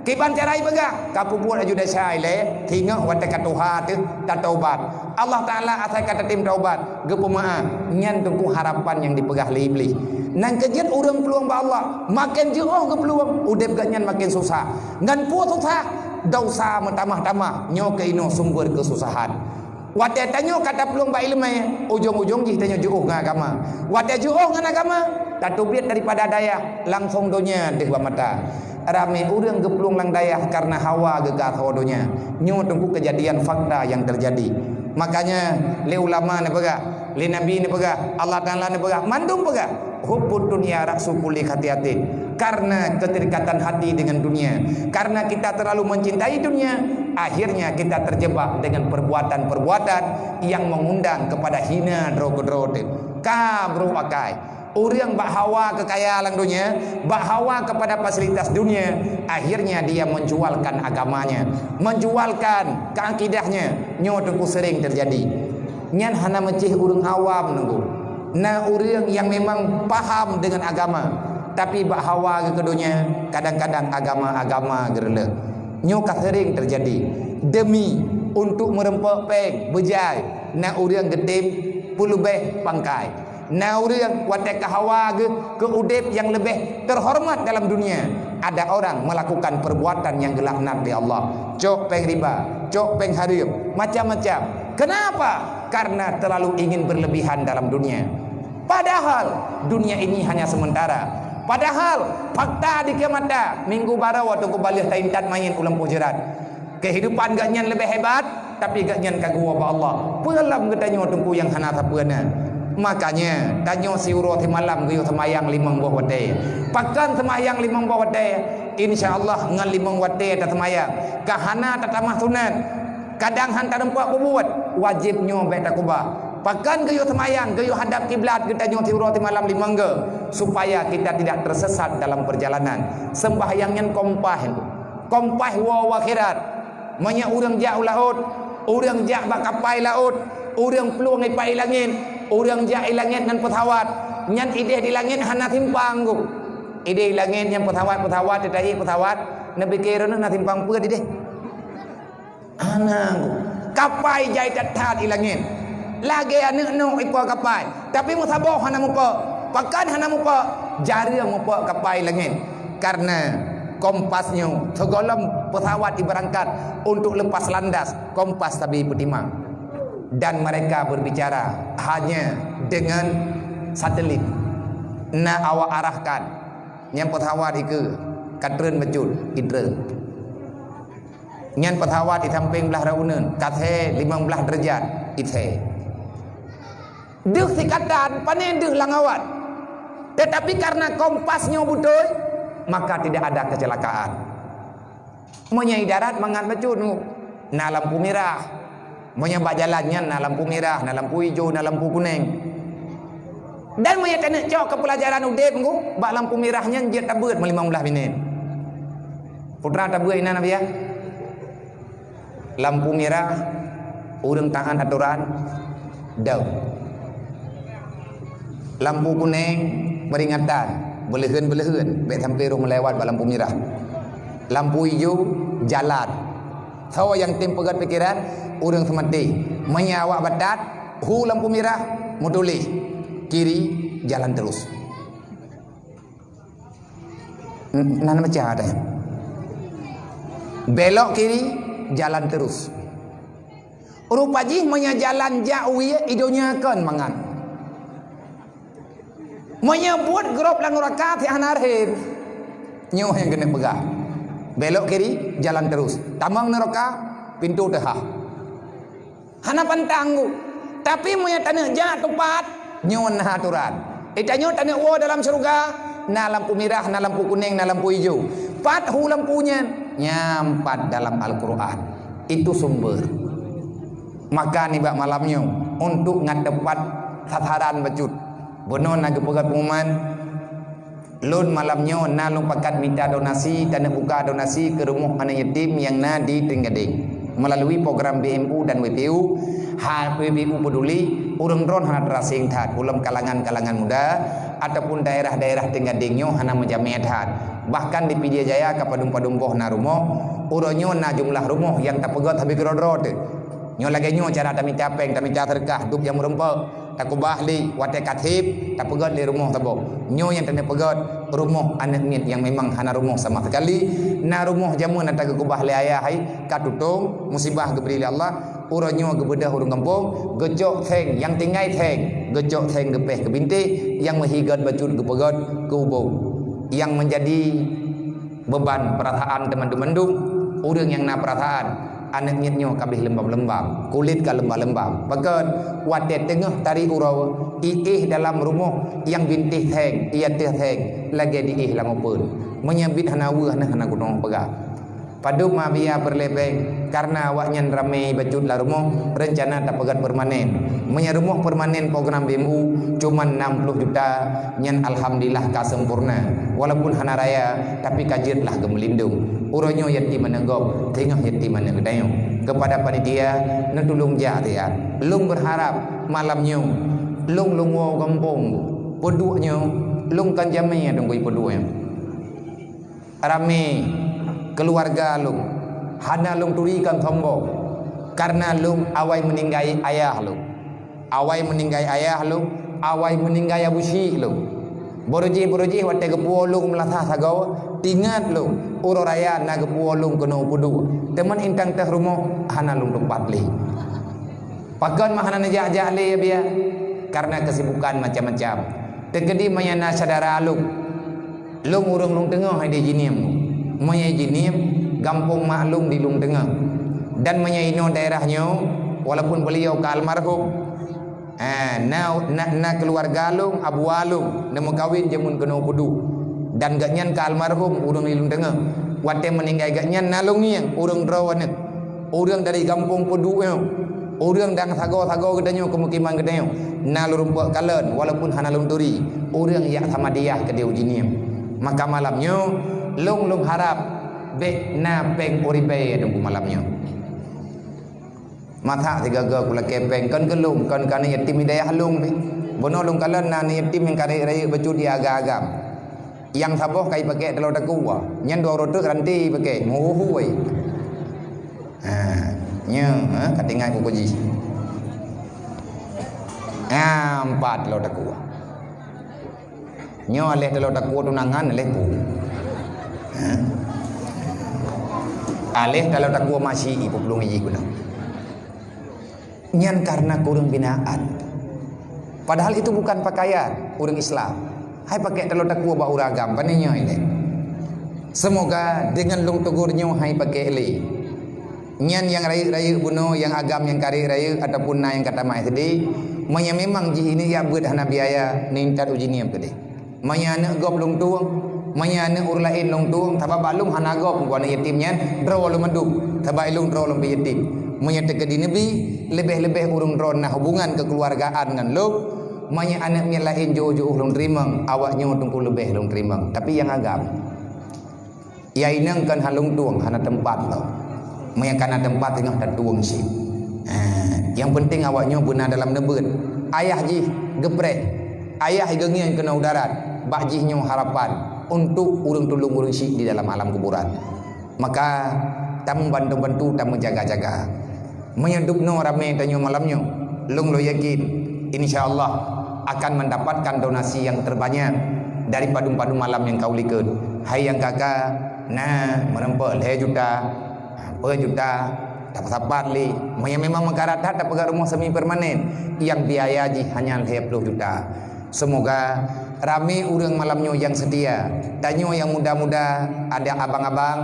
Kiban cara ipeugah, ka peubuet laju desya ilée, teungoh watée ka tuha teuh tatobat. Allah Taala asai ka tatem taubat, geupeumaáh. Nyan teungku harapan nyang dipeugah lé Iblih. Nyan keuh jeuet ureuëng plueng bak Allah, maken jiôh geuplueng, udeb geuhnyan maken susah. Ngon peue susah? Desya meutamah-tamah, nyoe keuh inoe sumber keususahan. Watée tanyoe ka taplueng bak iéleumé, ujong-ujong jih tanyoe jiôh ngon agama. Watée jiôh ngon agama, tateubiet daripada dayah, langsong donya deuh bak mata. Ramé ureuëng geuplueng lam dayah kareuna hawa geugasoe donya. Nyoe teungku keujadian fakta nyang teujadi. Makanya lé ulama neupeugah, lé Nabi neupeugah, Allah Taala neupeugah, mandum peugah, "Hubbud dunya ra'su kulli khati'atin." Karena keterikatan hati dengan dunia, karena kita terlalu mencintai dunia, akhirnya kita terjebak dengan perbuatan-perbuatan yang mengundang kepada hina droe keudroe teuh. Ka brôk akai. Ureuëng bak hawa keu kaya lam dunia, bak hawa kepada fasilitas dunia, akhirnya dia menjualkan agamanya, menjualkan keakidahnya. Nyoe teungku sering terjadi. Nyan hana meucéh ureuëng awam teungku. Na ureuëng nyang memang paham deungon agama, tapi bak hawa geuh keu donya, kadang-kadang agama-agama geureuleuh. Nyoe ka sering teujadi. Demi untuk meureumpok péng beujai, na ureuëng geutem peuleubeh pangkai. Na ureuëng watée ka hawa geuh keu udeb nyang leubeh teuhoreumat dalam dunia, ada orang melakukan perbuatan nyang geulaknat lé Allah. Cok péng riba, cok péng hareuem, macam-macam. Kenapa? Karena terlalu ingin berlebihan dalam dunia. Padahal dunia ini hanya sementara. Padahal fakta di kiamata, minggu baroe teungku baleueh taintat manyét u lampôh jeurat. Kehidupan geuhnyan leubeh hebat, tapi geuhnyan ka geuwoe bak Allah. Peue lom geutanyoe teungku nyang hana sapeue na? Makanya, tanyoe siuroe simalam geuyue seumayang limong boh watée. Pakon seumayang limong boh watée? Insya Allah ngon limong watée taseumayang. Ka hana tatamah sunat. Kadang han tarumpok peubuet, wajéb nyoe bék takubah. Pakon geuyue seumayang, geuyue hadab kiblat geutanyoe siuroe simalam limong goe, supaya kita tidak tersesat dalam perjalanan. Sembahyang nyan kompas, kompas woe u akhirat. Meunyoe ureuëng jak u laôt, ureuëng jak bak kapai laôt, ureuëng plueng ipat i langét, ureuëng jak i langét ngon peusawat, nyan ideh di langét hana simpang goe. Ideh i langét nyan peusawat-peusawat, teutajih peusawat, neupike droeneueh na simpang peue ideh? Hana goe. Kapai jai that-that i langét. Lagée aneuëk nyoe ipo kapai. Tapi meusaboh hana mupok. Pakon hana mupok? Jareueng mupok kapai langét. Karena kompas nyoe, sigohlom peusawat ibeurangkat untuk lepas landas, kompas sabe peutimang. Dan mereka berbicara hanya dengan satelit. Na awak arahkan, nyan peusawat ikeue ka treun bacut, itreun. Nyan peusawat di sampéng blaih rot uneuen, ka thee limong blaih deurajat, ithee. Deuh sikatan, pane deuh lam awat. Tetapi karena kompas nyoe beutôi, maka tidak ada kecelakaan. Meunyoe i darat mangat bacut, na lampu mirah. Meunyoe bak jalan nyan na lampu mirah, na lampu ijo, na lampu kuneng. Dan meunyoe taneuk cok keu peulajaran udeb, bak lampu mirah nyan jeuet tabeuet meulimong blaih minét. Putra tabeuet inan, Abiya. Lampu mirah, ureuëng taát atoran, dong. Lampu kuneng, peringatan, beuleuheun-beuleuheun, bék sampoe rôh meulewat bak lampu mirah. Lampu ijo, jalan. Soe nyang tem peugét pikeran, ureuëng seumaté. Meunyoe awak batat, hu lampu mirah, meutuléh, kiri, jalan terus. N-, nan macam ada. Belok kiri, jalan terus. Rupa jih meunyoe jalan jak wie, i donya kon mangat. Meunyoe buet grob lam nuraka, hana rhem. Nyoe nyang keuneuk peugah. Belok kiri, jalan terus. Tamong nuraka, pintu teuhah. Hana pantang goe. Tapi meunyoe taneuk jak teupat, nyoe na atoran. Di tanyoe taneuk woe dalam syeuruga, na lampu mirah, na lampu kuneng, na lampu ijo. Pat hu lampu nyan? Nyan pat dalam Al-Quran. Itu sumber. Maka nibak malam nyoe, untuk ngat teupat sasaran bacut. Bunoe na geupeugah pengumuman, Lôn malam nyoe na lôn pakat mita donasi, taneuk buka donasi keu rumoh aneuëk yatim nyang na di Trienggadeng. Meulalu program B M U dan W P U, ha, W P U Peduli, ureuëng droen hana teurasing that, ulôn kalangan-kalangan muda, ataupun daerah-daerah Trienggadeng nyoe hana meujamée that. Bahkan di Pidie Jaya ka padum-padum boh na rumoh, uroe nyoe na jumlah rumoh nyang tapeugét habéh keudroe-droe teuh. Nyoe lagée nyoe cara tamita péng, tamita seudeukah, dub nyang meurumpok. Takubah lé watée ka seb, tapeugét lé rumoh saboh. Nyoe nyang taneuk peugét rumoh aneuëk miet nyang memang hana rumoh sama sekali. Na rumoh jameun nyang tageukubah lé ayah hai ka tutong, musibah geubri lé Allah. Uroe nyoe geubeudôh ureuëng gampông, geucok seng, nyang tinggai seng, geucok seng geupéh keu bintéh, nyang meuhi gét bacut geupeugét keu ubông. Nyang meunjadi beuban peurasaan teuma mandum-mandum. Ureuëng nyang na peurasaan, aneuëk miet nyoe ka abéh leumbam-leumbam, kulét ka leumbam-leumbam. Pakon? Watée teungoh tari uroe, iéh dalam rumoh nyang bintéh seng, ié teuh seng, lagée diéh lam upeuen. Meunyoe biet hana weueh, hana gunong peugah. Padub ma biya peureulée péng, kareuna awaknyan ramé bacut lam rumoh, reuncana tapeugét permanen. Meunyoe rumoh permanen program B M U cuman enam puluh juta, nyan alhamdulillah ka sempurna. Walaupun hana raya, tapi ka jeuet lah geumeulindong. Uroe nyoe yatim aneuëk gob, teungoh yatim aneuëk geutanyoe. Keupada panitia, neutulông jak siat. Lôn beurharab malam nyoe, lôn lôn woe gampông, peuduek nyoe, lôn kan jamé teungku peuduek nyoe. Ramé keuluwarga lôn, hana lôn turi kon sombong, kareuna lôn awai meuninggai ayah lôn. Awai meuninggai ayah lôn, awai meuninggai abu syik lôn. Beurujih-beurujih watée geupuwoe lôn meulasah sagoe, ingat lôn, uroe raya na geupuwoe lôn keunoe peuduek. Teuma intang teuh rumoh hana lôn teumpat lé. Pakon mah hana neujak-jak lé, ya biya? Kareuna keusibukan macam-macam. Teukeudi meunyoe na syedara lôn, lôn ureuëng lôn teungoh di Jeuniem. Meunyoe Jeuniem, gampông mak lôn di lôn teungoh. Dan meunyoe inoe daerah nyoe, walaupun beuliau ka almarhum, Ah, na, na, na keuluwarga lôn, abuwa lôn, neumeukawen jameun keunoe peuduek. Dan gobnyan ka almarhum, ureuëng di lôn teungoh. Watée meuninggai gobnyan na lôn ngieng, ureuëng droe aneuëk. Ureuëng dari gampông peuduek nyoe. Ureuëng dan sagoe-sagoe geutanyoe, keumukiman geutanyoe. Na lôn rumpok kalon, walaupun hana lôn turi. Ureuëng jak Samadiyah keudeh ujinieum. Maka malam nyoe, lôn, lôn harab bék na péng u ribée deungon malam nyoe. Masak sigaga kulakée péng, kon keu lôn, kon keu aneuëk yatim di dayah lôn pih. Bunoe lôn kalon na aneuëk yatim nyang ka rayeuk-rayeuk bacut di agam-agam. Nyang saboh ka jipakée taloe takue, nyan dua uroe teuk ranté jipakée, meuhu-hu wai. Ha, nyoe, ha, ka teuingat kuku jih. Ha, empat taloe takue. Nyoe aléh taloe takue tunangan, aléh pu. Ha? Aléh taloe takue masih ipuplueng jih guna. Nyan karena kureueng binaan. Padahal itu bukan pakaian ureuëng Islam. Hai pakée taloe takue bak ureuëng agam, pane nyoe ilée. Semoga dengan lôn tegur nyoe hai pakée lé. Nyan nyang rayeuk-rayeuk bunoe, nyang agam nyang ka rayeuk-rayeuk ataupun na nyang ka tamat S D, meunyoe memang jih ini ya beuet hana biaya, ningkat uji niem keudeh. Meunyoe aneuëk gob lôn tueng, meunyoe aneuëk ureuëng laén lôn tueng, sabab bak lôn hana gob, aneuëk yatim nyan droe lôn mandum, sabab lôn droe lôn pih yatim. Meunyoe teukeudi neubi, leubeh-leubeh ureuëng droe na hubungan kekeuluwargaan ngon lôn, meunyoe aneuëk miet laén jiôh-jiôh lôn teurimong, awak nyoe teungku leubeh lôn teurimong, tapi nyang agam. Ya inong kon hana lôn tueng, hana teumpat lom. Meunyoe ka na teumpat teungoh tatueng cit. Ha, nyang penting awak nyoe beuna dalam neubeuet. Ayah jih geupreh. Ayah geungieng keunoe u darat. Bak jih nyoe harapan untuk ureuëng tulông ureuëng syik di dalam alam kuburan. Maka tameubantu-bantu, tameujaga-jaga. Meunyoe dubnoe ramé tanyoe malam nyoe, lôn lôn yakin, insya Allah akan mendapatkan donasi yang terbanyak dari padum-padum malam nyang ka ulikot. Hai nyang ka-ka na meureumpok lhée juta, peuet juta, sapat-sapat lé. Meunyoe memang meukarat that tapeugah rumoh semi permanen, nyang biaya jih hanya lhée ploh juta. Semoga ramé ureuëng malam nyoe nyang seutia. Tanyoe nyang muda-muda, ada abang-abang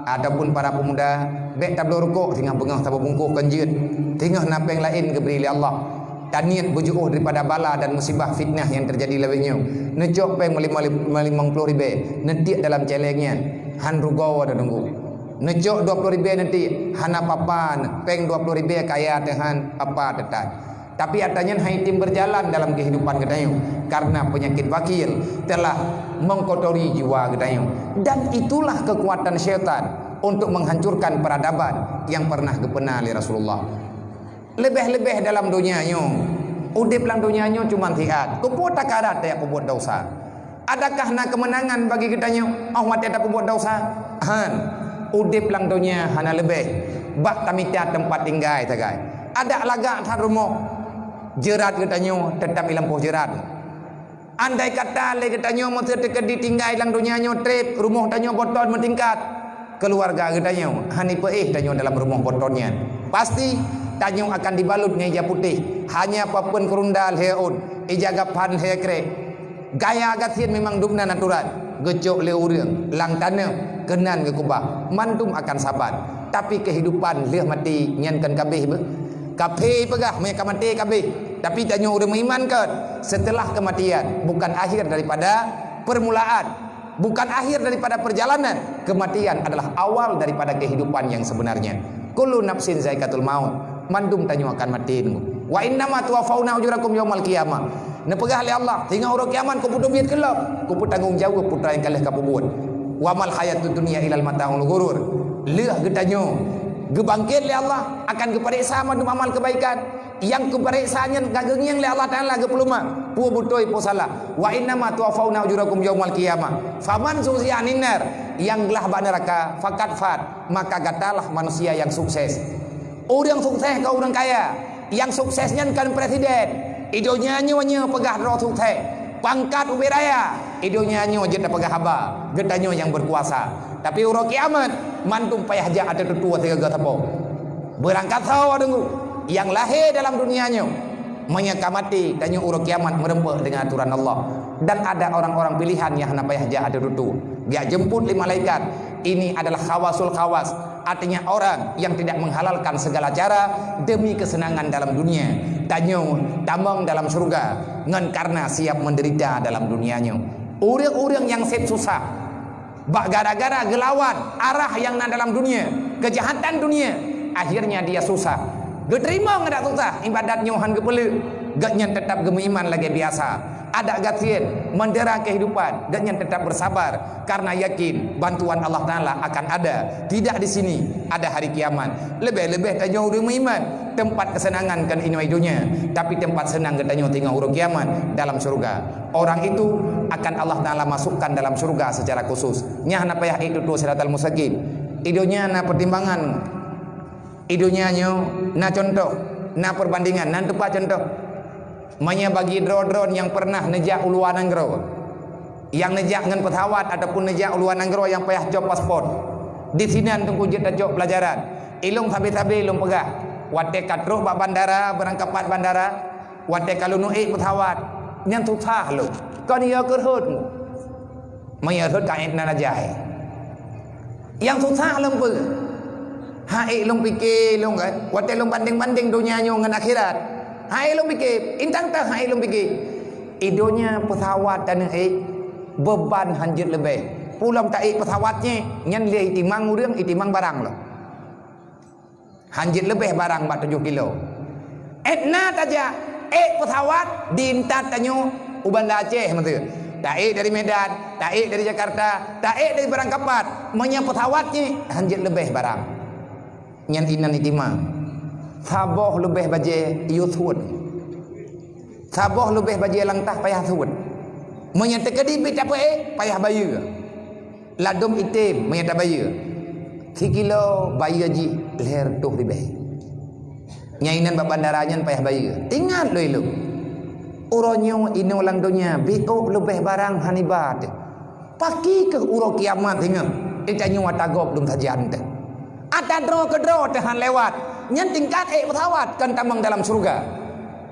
ataupun para pemuda, bék tabloe rukok singoh beungoh saboh bungkôh kon jeuet. Singoh na péng laén geubri lé Allah. Taniet beujiôh daripada bala dan musibah fitnah nyang teujadi lawét nyoe. Neucok péng meulima-, meulima-, limong ploh ribée, neutiek dalam céléng nyan. Han rugoe tateunggu. Neucok dua ploh ribée neutiek, hana papa, péng dua ploh ribée kaya teuh han papa teuh that. Tapi atra nyan hai tem berjalan dalam kehidupan geutanyoe, karena penyakit bakhil telah mengkotori jiwa geutanyoe. Dan itulah kekuatan syaitan untuk menghancurkan peradaban yang pernah geupeuna lé Rasulullah. Leubeh-leubeh dalam donya nyoe, udeb lam donya nyoe cuma siat, keupeue takarat tajak peubuet desya. Adakah na keumeunangan bagi geutanyoe 'oh watée tapeubuet desya? Han. Udeb lam donya hana leubeh bak tamita teumpat tinggai sagai. Adak lagak that rumoh, jeurat geutanyoe teutap i lampôh jeurat. Andai kata lé geutanyoe meuseuti teukeudi tinggai lam donya nyoe treb, rumoh tanyoe boton meutingkat, keuluwarga geutanyoe hana peuéh tanyoe dalam rumoh boton nyan. Pasti tanyoe akan dibalut ngon ija putéh, hanya papeuen keurunda lhée ôn, ija gaphan lhée krek. Gaya gasien memang dubna aturan, geucok lé ureuëng lam tanoh keunan geukubah, mandum akan saban. Tapi keuhidupan lheueh maté nyan kon kabéh beuh. Kaphé peugah meunyoe ka maté kabéh, tapi tanyoe ureuëng meuiman kon, setelah kematian bukan akhir daripada permulaan, bukan akhir daripada perjalanan. Kematian adalah awal daripada kehidupan yang sebenarnya. Kullu nafsin zaikatul maut. Mandum tanyoe akan maté nunggu. Wa innama tuwaffawna ujurakum yaumal qiyamah. Neupeugah lé Allah, singoh uroe kiamat kupeuteubiet keu lom, kupeutanggong jaweueb peue nyang ka lheueh kapeubuet. Wa mal hayatud dunya ilal mataul ghurur. Lheueh geutanyoe geubangket lé Allah akan geupareksa mandum amal keubaikan. Nyang geupareksa nyan ka geungieng lé Allah Taala geupeuluma peue beutôi peue salah. Wa innama tuwaffawna ujurakum yaumal qiyamah. Faman zuhziha 'anin nar, nyang glah bak neuraka, faqad faz, maka gatalah manusia nyang sukses. Ureuëng sukses kon ureuëng kaya. Nyang sukses nyan kon presiden. I donya nyoe nyoe peugah droe sukses. Pangkat ubé raya. I donya nyoe jeuet tapeugah haba. Geutanyoe nyang beukuasa. Tapi uroe kiamat, mandum payah jak ateueh tutoe sigaga sapo. Beurangkat sawa deungoe. Nyang lahé dalam donya nyoe, meunyoe ka maté, tanyoe uroe kiamat meureumpok deungon aturan Allah. Dan ada orang-orang pilihan nyang hana payah jak ateueh tutoe. Geujak jemput lé malaikat. Ini adalah khawasul khawas. Artinya orang yang tidak menghalalkan segala cara demi kesenangan dalam dunia. Tanyoe tamong dalam syeuruga ngon kareuna siap meudeurita dalam dunia nyoe. Ureuëng-ureuëng nyang seb susah bak gara-gara geulawan arah nyang na dalam dunia, keujahatan dunia, akhirnya dia susah. Geuteurimong adak susah, ibadat nyoe han geupeuleuek, gobnyan teutap geumeuiman lagée biasa. Adak gasien, meundera kehidupan, gobnyan teutap beusabar. Karena yakin bantuan Allah Taala akan ada. Tidak di sini, ada hari kiamat. Leubeh-leubeh tanyoe ureuëng meuiman, teumpat keuseunangan kon inoe i donya, tapi teumpat seunang geutanyoe teungoh uroe kiamat dalam syeuruga. Orang itu akan Allah Taala masukkan dalam syeuruga secara khusus. Nyan hana payah ék tutoe siratal mustaqim. I donya na pertimbangan. I donya nyoe na contoh, na perbandingan, na teupat contoh. Meunyoe bagi droe-droe nyang pernah neujak u luwa nanggroe, nyang neujak ngon pesawat ataupun neujak u luwa nanggroe nyang payah cok paspor. Di sinan teungku jeuet tajok pelajaran. Ilong sabe-sabe lôn peugah, watée ka trok bak bandara, beurangkapat bandara, watée ka lôn ék pesawat, nyan susah lôn. Kon yo keurhot. Meunyoe rhot ka ék nan aja hai. Nyang susah lom peue? Hai lôn pike lôn kan, watée lôn bandeng-bandeng donya nyoe ngon akhirat. Hai lôn pike, intang tah hai lôn pike. I donya pesawat dan ék beban hanjeuet leubeh. Pulom ta ék pesawat nyan, nyan lé itimang ureuëng, itimang barang lom. Hanjeuet leubeh barang bak tujoh kilo. Ék na tajak, ék pesawat diintat tanyoe u Banda Aceh meuteue. Ta ék dari Medan, ta ék dari Jakarta, ta ék dari barangkapat. Meunyoe pesawat nyan hanjeuet leubeh barang. Nyan inan itimang. Saboh leubeh bajée yue suet. Saboh leubeh bajée langtah payah suet. Meunyoe teukeudi bit tapeuék payah bayeue. Ladom item meunyoe tabayeue. Sikilo bayeue jih lhée reutôh ribée. Nyang inan bak bandara nyan payah bayeue. Ingat lôn ilong. Uroe nyoe inoe lam donya biôk leubeh barang hanibat. Paki keuh uroe kiamat singoh. Itanyoe ata gob dum sajan teuh. Ata droe keudroe teuh han lewat. Nyan tingkat ék pesawat kan tamong dalam syeuruga.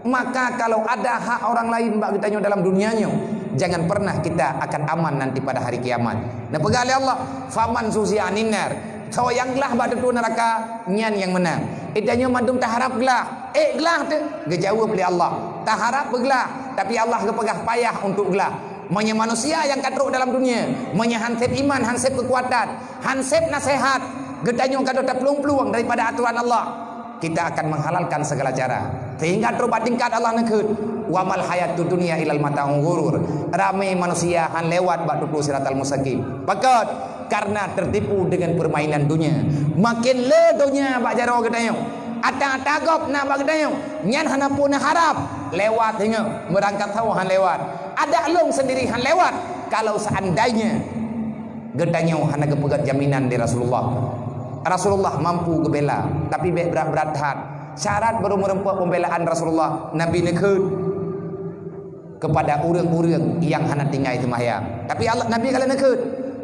Maka kalau ada hak orang lain bak geutanyoe dalam dunia nyoe, jangan pernah kita akan aman nanti pada hari kiamat. Neupeugah lé Allah, "Faman zuhziha 'anin nar." Soe nyang glah bak teutue neuraka, nyan nyang meunang. Itanyoe mandum taharab glah, ék glah teuh, geujaweueb lé Allah. Taharab beuglah, tapi Allah geupeugah payah untuk glah. Meunyoe manusia nyang ka trok dalam dunia, meunyoe han seb iman, han seb keukuatan, han seb naseuhat, geutanyoe ka dota plueng-plueng daripada aturan Allah, kita akan menghalalkan segala cara. Sehingga trok bak tingkat Allah neukheun, "Wa mal hayatud dunya illal mata'ul ghurur." Ramé manusia han lewat bak tutoe siratal mustaqim. Pakon? Karena tertipu dengan permainan dunia. Makin le donya bak jaroe geutanyoe, ata-ata gob na bak geutanyoe, nyan hana peue neuharab. Lewat singoh, meurangkat sawoe han lewat. Adak lôn sendiri han lewat. Kalau seandainya geutanyoe hana geupeugét jaminan lé Rasulullah. Rasulullah mampu geubela, tapi bék brat-brat that. Syarat baru meureumpok pembelaan Rasulullah, Nabi neukheun kepada ureuëng-ureuëng nyang hana tinggai seumahyang. Tapi Allah, Nabi ka lheueh neukheun,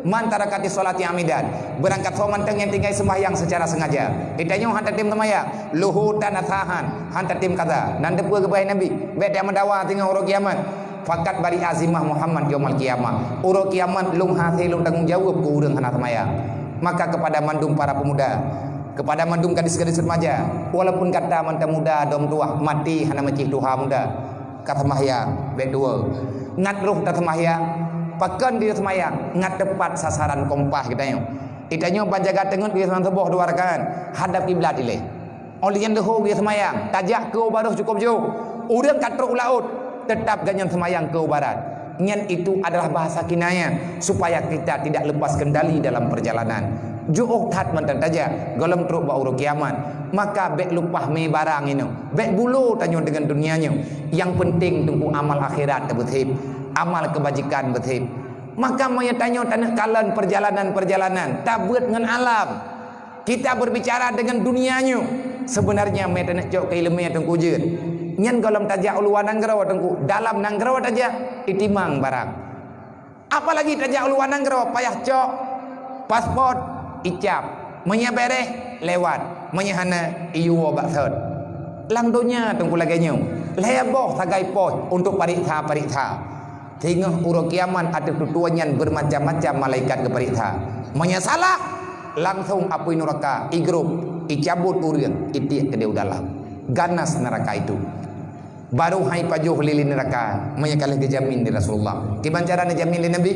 "Man tarakatis sholati amidan." Beurangkat soe mantong nyang tinggai seumahyang secara sengaja. Geutanyoe han tatem seumahyang, luhur dan asahan, han tatem kaza. Nan teupeue geubai Nabi, bék dak meudawa teungoh uroe kiamat. Fakat bari azimah Muhammad yaumal qiyamah. Uroe kiamat lôn hase lôn tanggong jaweueb keu ureuëng hana seumayang. Maka kepada mandum para pemuda, kepada mandum gadis-gadis remaja, walaupun gata mantong muda dom tuah, maté hana meucih tuha muda, ka seumahyang bék tuwoe. Ngat roh taseumahyang, pakon di seumayang, ngat teupat sasaran kompah geutanyoe. Geutanyoe ban jaga teungeut di seumayang suboh dua rakaat, hadap kiblat ilée. Óh lheueh nyan leuhô geuseumayang, tajak keu barôh cukôp jôh. Ureuëng ka trok u laôt, teutab gobnyan seumayang keu barat. Nyan itu adalah bahasa kinayah supaya kita tidak lepas kendali dalam perjalanan. Jôh that mantong tajak, gohlom trok bak uroe kiamat. Maka bék lumpah mé barang inoe, bék bulo tanyoe deungon dunia nyoe. Nyang peunteng teungku amal akhirat teubeusép, amal keubajikan beusép. Maka meunyoe tanyoe taneuk kalon perjalanan-perjalanan, tabeuet ngon alam. Kita berbicara dengan dunia nyoe. Sebenarnya meutanyoe cok keu ileumèe teungku jeuet. Nyan gohlom tajak u luwa nanggroe teungku, dalam nanggroe tajak itimang barang. Apalagi tajak u luwa nanggroe payah cok paspor, icap. Meunyoe bèrèh lewat, meunyoe hana iyue bak sot. Lam donya teungku lagèe nyoe, lhèe boh sagai pos untuk pariksa-pariksa. Singoh uroe kiamat ateueh tutoe nyan beumacam-macam malaikat geupareksa. Meunyoe salah, langsong apui nuraka, igrôp, icabot ureueng, itiek keudéh u dalam. Ganas nuraka itu. Barô han jipajoh lé, lé neuraka, meunyo ka lheueh geujamin lé Rasulullah. Kiban cara neujamin lé Nabi?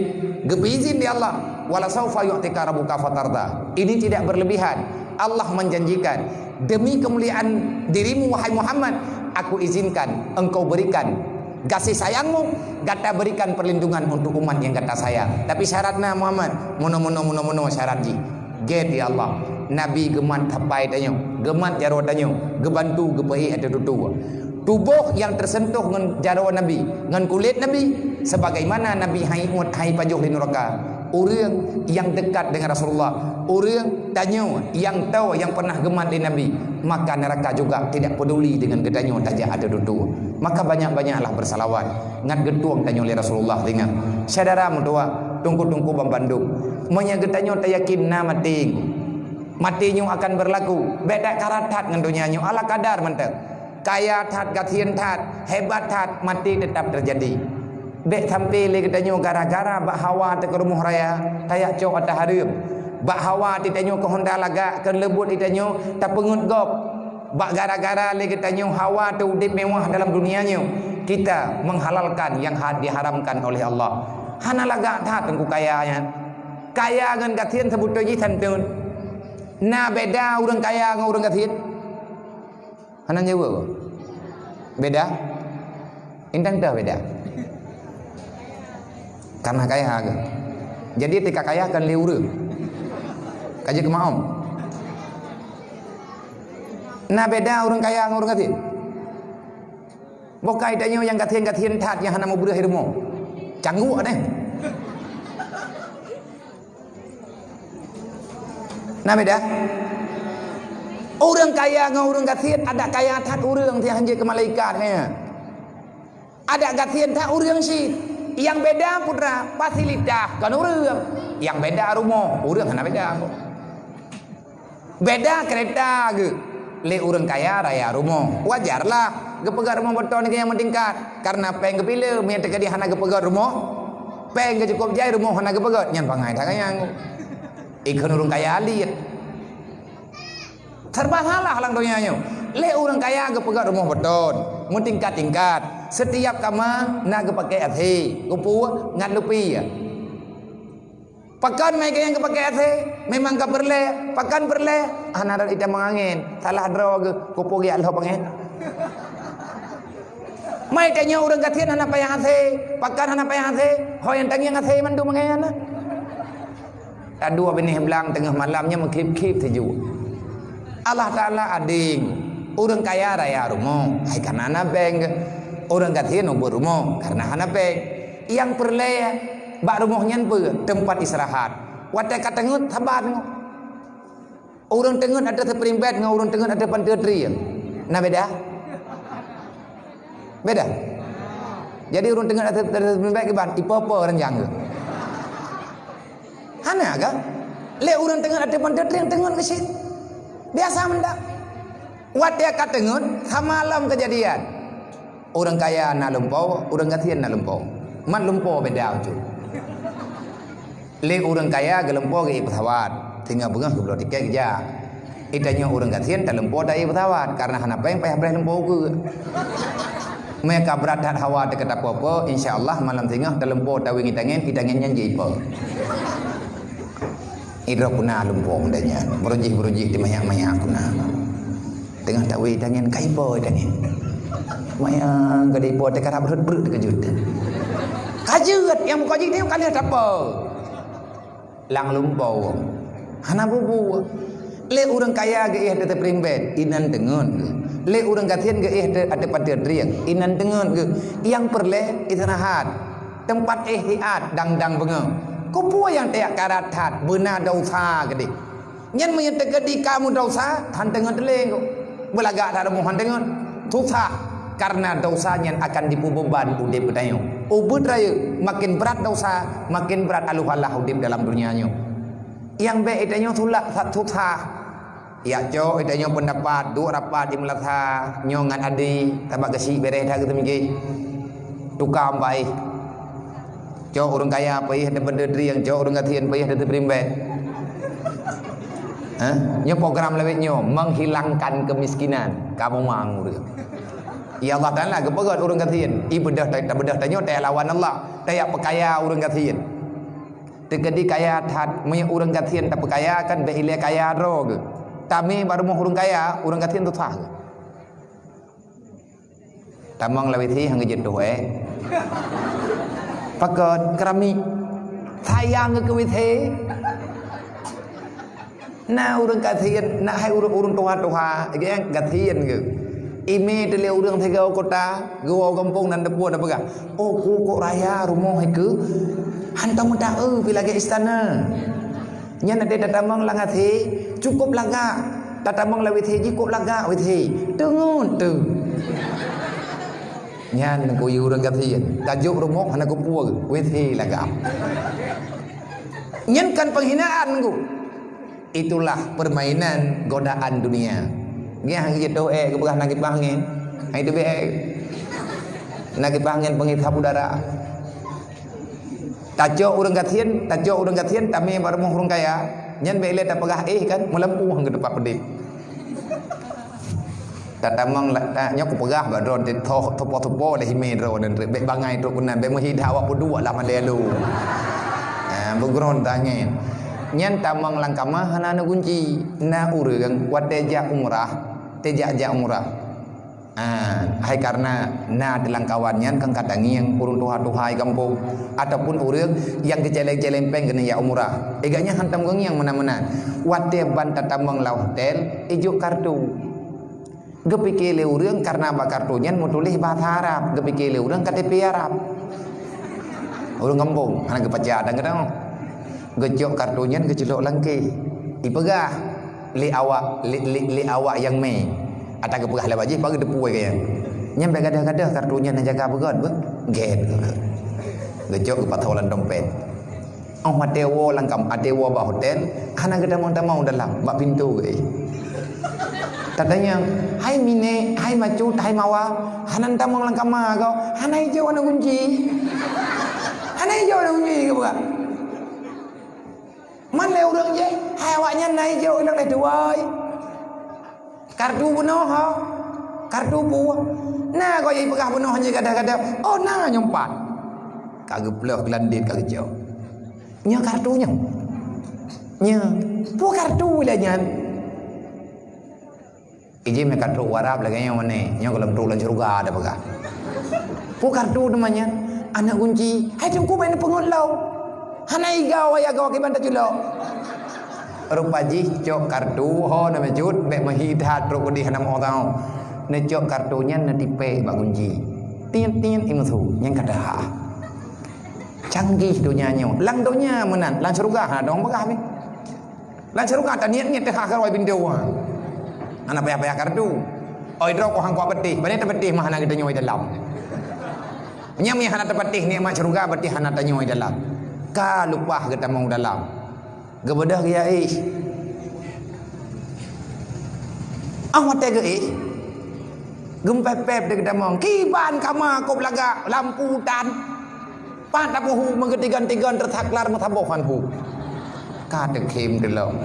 Geupeuizin lé Allah, "Wala saufa yu'tika rabbuka fatarda." Ini tidak berlebihan. Allah menjanjikan, "Demi kemuliaan dirimu, wahai Muhammad, aku izinkan engkau berikan kasih sayangmu, gata berikan perlindungan untuk umat yang gata sayang. Tapi syaratna, Muhammad, meunoe, meunoe, meunoe, meunoe syarat jih." Gét, ya Allah. Nabi geumat hapai tanyoe, geumat jaroe tanyoe, geubantu geupeuék ateueh tutoe. Tuboh nyang teuseuntoh ngon jaroe Nabi, ngon kulét Nabi, sebagaimana Nabi han jiuet, han jipajoh lé neuraka. Ureuëng nyang dekat dengan Rasulullah, ureuëng tanyoe nyang toe nyang pernah geumat lé Nabi, maka neuraka juga tidak peduli dengan geutanyoe tajak ateueh tutoe. Maka banyak-banyaklah bersalawat, ngat geutueng tanyoe lé Rasulullah singoh. Syedara meutuwah, teungku-teungku banmandum, meunyo geutanyoe tayakin na maté, maté nyoe akan berlaku, bék that kara that ngon donya nyoe, ala kadar mantong. Kaya that, gasien that, hebat that, maté teutap teujadi. Bék sampai lé geutanyoe gara-gara bak hawa teuka rumoh raya, tajak cok ata hareuem. Bak hawa teutanyoe keu honda lagak, keu leubot teutanyoe tapeungeut gob. Bak gara-gara lé geutanyoe hawa teu udeb mewah dalam dunia nyoe, kita menghalalkan yang ha-, diharamkan oleh Allah. Hana lagak that teungku kaya nyan. Kaya ngon gasien seubeutôi jih santeun. Na beda ureuëng kaya ngon ureuëng gasien? Hana jaweueb? Beda? Intan dah beda. Karena kaya ke? Jadi tika kaya kan lé ureuëng. Kaji keumaom. Na beda ureuëng kaya ngon ureuëng gasien? Bokai tanyoe nyang gasien-gasien that nyang hana mubreuh rumoh. Cangguk deh. Na beda? Ureuëng kaya ngon ureuëng gasien, adak kaya that ureuëng tiang hanjeuet keu malaikat nyan. Adak gasien that ureuëng cit. Nyang beda putra, fasilitas kon ureuëng. Nyang beda rumoh, ureuëng hana beda. Beda kereta geuh. Lé ureuëng kaya raya rumoh. Wajarlah geupeugöt rumoh beutôi nibak nyang meutingkat. Karena péng geupiléh, meunyo teukeudi hana geupeugöt rumoh, péng geuh cukôp jai, rumoh hana geupeugöt, nyan bangai that nyan. Ikheun ureuëng kaya liet. Serba salah lam donya nyoe. Lé ureuëng kaya geupeugöt rumoh beutôi, meutingkat-tingkat. Setiap kama na geupakai AC, geupeu ngat lupi. Pakon meukeue nyang geupakai AC, memang ka peureulée, pakon peureulée, hana rot ita meungangen, salah droe geuh, kupu geujak lhôb angén. Mai tanyoe ureuëng gasien hana payah AC, pakon hana payah AC, ho nyang tangieng AC mandum angén na. Taduek binéh blang teungoh malam nyan meukhip-khip sijuek. Allah Taala ading, ureuëng kaya raya rumoh, hai kana na péng geuh. Ureuëng gasien ubit rumoh karena hana péng. Nyang peureulée bak rumoh nyan peue? Teumpat istirahat. Watée ka teungeut, saban. Ureuëng teungeut ateueh spring bed ngon ureuëng teungeut ateueh panteue trieng, na beda? Beda? Jadi ureuëng teungeut ateueh, ateueh spring bed kiban, ipo-po ranjang geuh. Hana kan? Lé ureuëng teungeut ateueh panteue trieng teungeut keusit. Biasa meunan. Watée ka teungeut, sama lom keujadian. Ureuëng kaya na lumpoe, ureuëng gasien na lumpoe. Mat lumpoe beda ucut. Lé ureuëng kaya geulumpoe geuék pesawat, singoh beungoh geubloe tiket geujak. Itanyoe ureuëng gasien talumpoe taék pesawat, karena hana péng payah bréh lumpoe ukeue. Meunyo ka brat that hawa teuka tapoh-poh, insya Allah malam singoh talumpoe taweng itangen, itangen nyan jeuet ipoh. Idroe kuna lumpoe muda nyan, beurujih-beurujih di manyak-manyak kuna. Teungoh tawi tangen, ka ipoh tangen. Manyang ka dipoh, teuka rab breuet-breuet teukeujot. Ka jeuet, nyang muka jih ka lheueh tapoh. Lam lumpoe. Hana bubu. Lé ureuëng kaya geuéh ateueh spring bed, inan teungeut geuh. Lé ureuëng gasien geuéh ateueh, ateueh panteue trieng, inan teungeut geuh. Nyang peureulée istirahat. Teumpat ihtiyat dang-dang beungoh. Kupu nyang tajak kara that, beuna desya keudeh. Nyan meunyo teukeudi kamoe desya, han teungeut lé. Beulagak that rumoh han teungeut. Susah. Karena desya nyan akan jipeubeban udeb geutanyoe. Ubit rayeuk, makin brat desya, makin brat aloh-alah udeb dalam dunia nyoe. Nyang bék geutanyoe tulak that susah. Jak cok geutanyoe peundapat, duek rapat di meulasa, nyoe ngon adi, sabab geusyik béreh that geuteumike. Tukang baih. Cok ureuëng kaya paih ateueh panteue trieng, cok ureuëng gasien paih ateueh spring bed. Hah? Nyoe program lawét nyoe, menghilangkan kemiskinan. Kamoe mang ureuëng. Ya Allah Taala geupeugét ureuëng gasien. Ibeudôh ta-, tabeudôh tanyoe taya lawan Allah, taya peukaya ureuëng gasien. Teukeudi kaya that, meunyoe ureuëng gasien tapeukaya kan bék ilée kaya droe geuh. Tamé bak rumoh ureuëng kaya, ureuëng gasien susah geuh. Tamong lam WC han geujeuet tuh, eh. Pakon keramik. Sayang keu WC. Na ureuëng gasien, na hai ureuëng-ureuëng tuha-tuha, nyang gasien geuh. Ime teulé ureuëng sigoe kota, geuwoe gampông nan deupue na peugah, "Oh, ku kok raya rumoh ikeu. Hantom meuta-eu pi lagée istana." Nyan até tatamong lam até, cukup lagak. Tatamong lam WC jih kok lagak WC. Teungeut teuh. Nyan kuyue ureuëng gasien. Tajok rumoh hana kupue, WC lagak. Nyan kan penghinaan ku. Itulah permainan godaan dunia. Ngiah gitu eh geupeugah na kipaih angin. Hai tu be. Na kipaih angin penghisap udara. Tacok ureuëng gasien, tacok ureuëng gasien, tamé bak rumoh ureuëng kaya. Nyan bék lé tapeugah éh kan, meulampu han geutupat peudeh. Tatamong la-, ta-, nyoe kupeugah bak droe teuh, toh, topo-topo lé hime droe dan bék bangai trok keunan, bék meuhidha awak peuduek lah mandai lu. Ha, beugroe tangén. Nyan tamong lam kama hana neugunci. Na ureuëng watée jak umrah, teuh jak-jak umrah. Ah, hai karena na teulangkawan nyan kan ka tangieng ureuëng tuha-tuha di gampông ataupun ureuëng nyang keuceleng-celeng péng keuneuk jak umrah. Ega nyan hantom geungieng meunan-meunan. Watée ban tatamong lam hotel, ijok kartu. Geupike lé ureuëng karena bak kartu nyan meutuléh bahasa Arab, geupike lé ureuëng K T P Arab. Ureuëng gampông hana geupaca dan geudong. Geucok kartu nyan geuceulok lam keh. Ipeugah lé awak, lé, lé, lé awak nyang mé. Ata geupeugah lé bajih, baru teupue keu nyan. Nyan bék gadoh-gadoh kartu nyan neujaga beugét, beuh. Gét. Geucok geupasoe lam dompet. Oh, watée woe lam kam, watée woe bak hotel, hana geutamong-tamong dalam, bak pintoe geuéh. Tatanyong, "Hai Minék, hai Macut, hai Mawa, hana neutamong lam kama kah?" "Hana ijok, hana gunci." "Hana ijok, hana gunci," geupeugah. Man lé ureuëng jih, hai awaknyan na ijok inong lé tuwai. Kartu bunoe ho? Kartu peue? Na kok jipeugah bunoe jih gadoh-gadoh. Oh, na nyoe pat. Ka geuplôh geulandét ka geucok. Nyoe kartu nyoe. Nyoe. Peue kartu lé nyan? Iji meukat trok u Arab lagée nyoe meunan, nyoe gohlom trok lam syeuruga tapeugah. Peue kartu teuma nyan? Aneuëk gunci. Hai teungku, bék neupeungét lom. Hana iga wayah goe kiban taculok. Rupa jih cok kartu, ho na meucut, bék meuhi that trok keudeh hana meu tau. Neucok kartu nyan neutipék bak gunci. Tiet-tiet imeusu, nyan ka teuhah. Canggih donya nyoe. Lam donya meunan, lam syeuruga hana dong peugah pih. Lam syeuruga taniet-niet teuhah keurôi pintoe. Hana payah-payah kartu. Oi droe ku han kuat peuteh, bani teupeuteh mah hana geutanyoe dalam. Nyang meuhana teupeuteh nikmat syeuruga berarti hana tanyoe dalam. Ka lupah geutamong dalam. Geubeudôh geuya éh. Ah watée geuéh. Geumpép-pép geutamong. Kiban kama kop lagak lampu tan. Pat tapeuhu meugeutigon-tigon teusaklar meusaboh han hu. Ka teukhém teulông.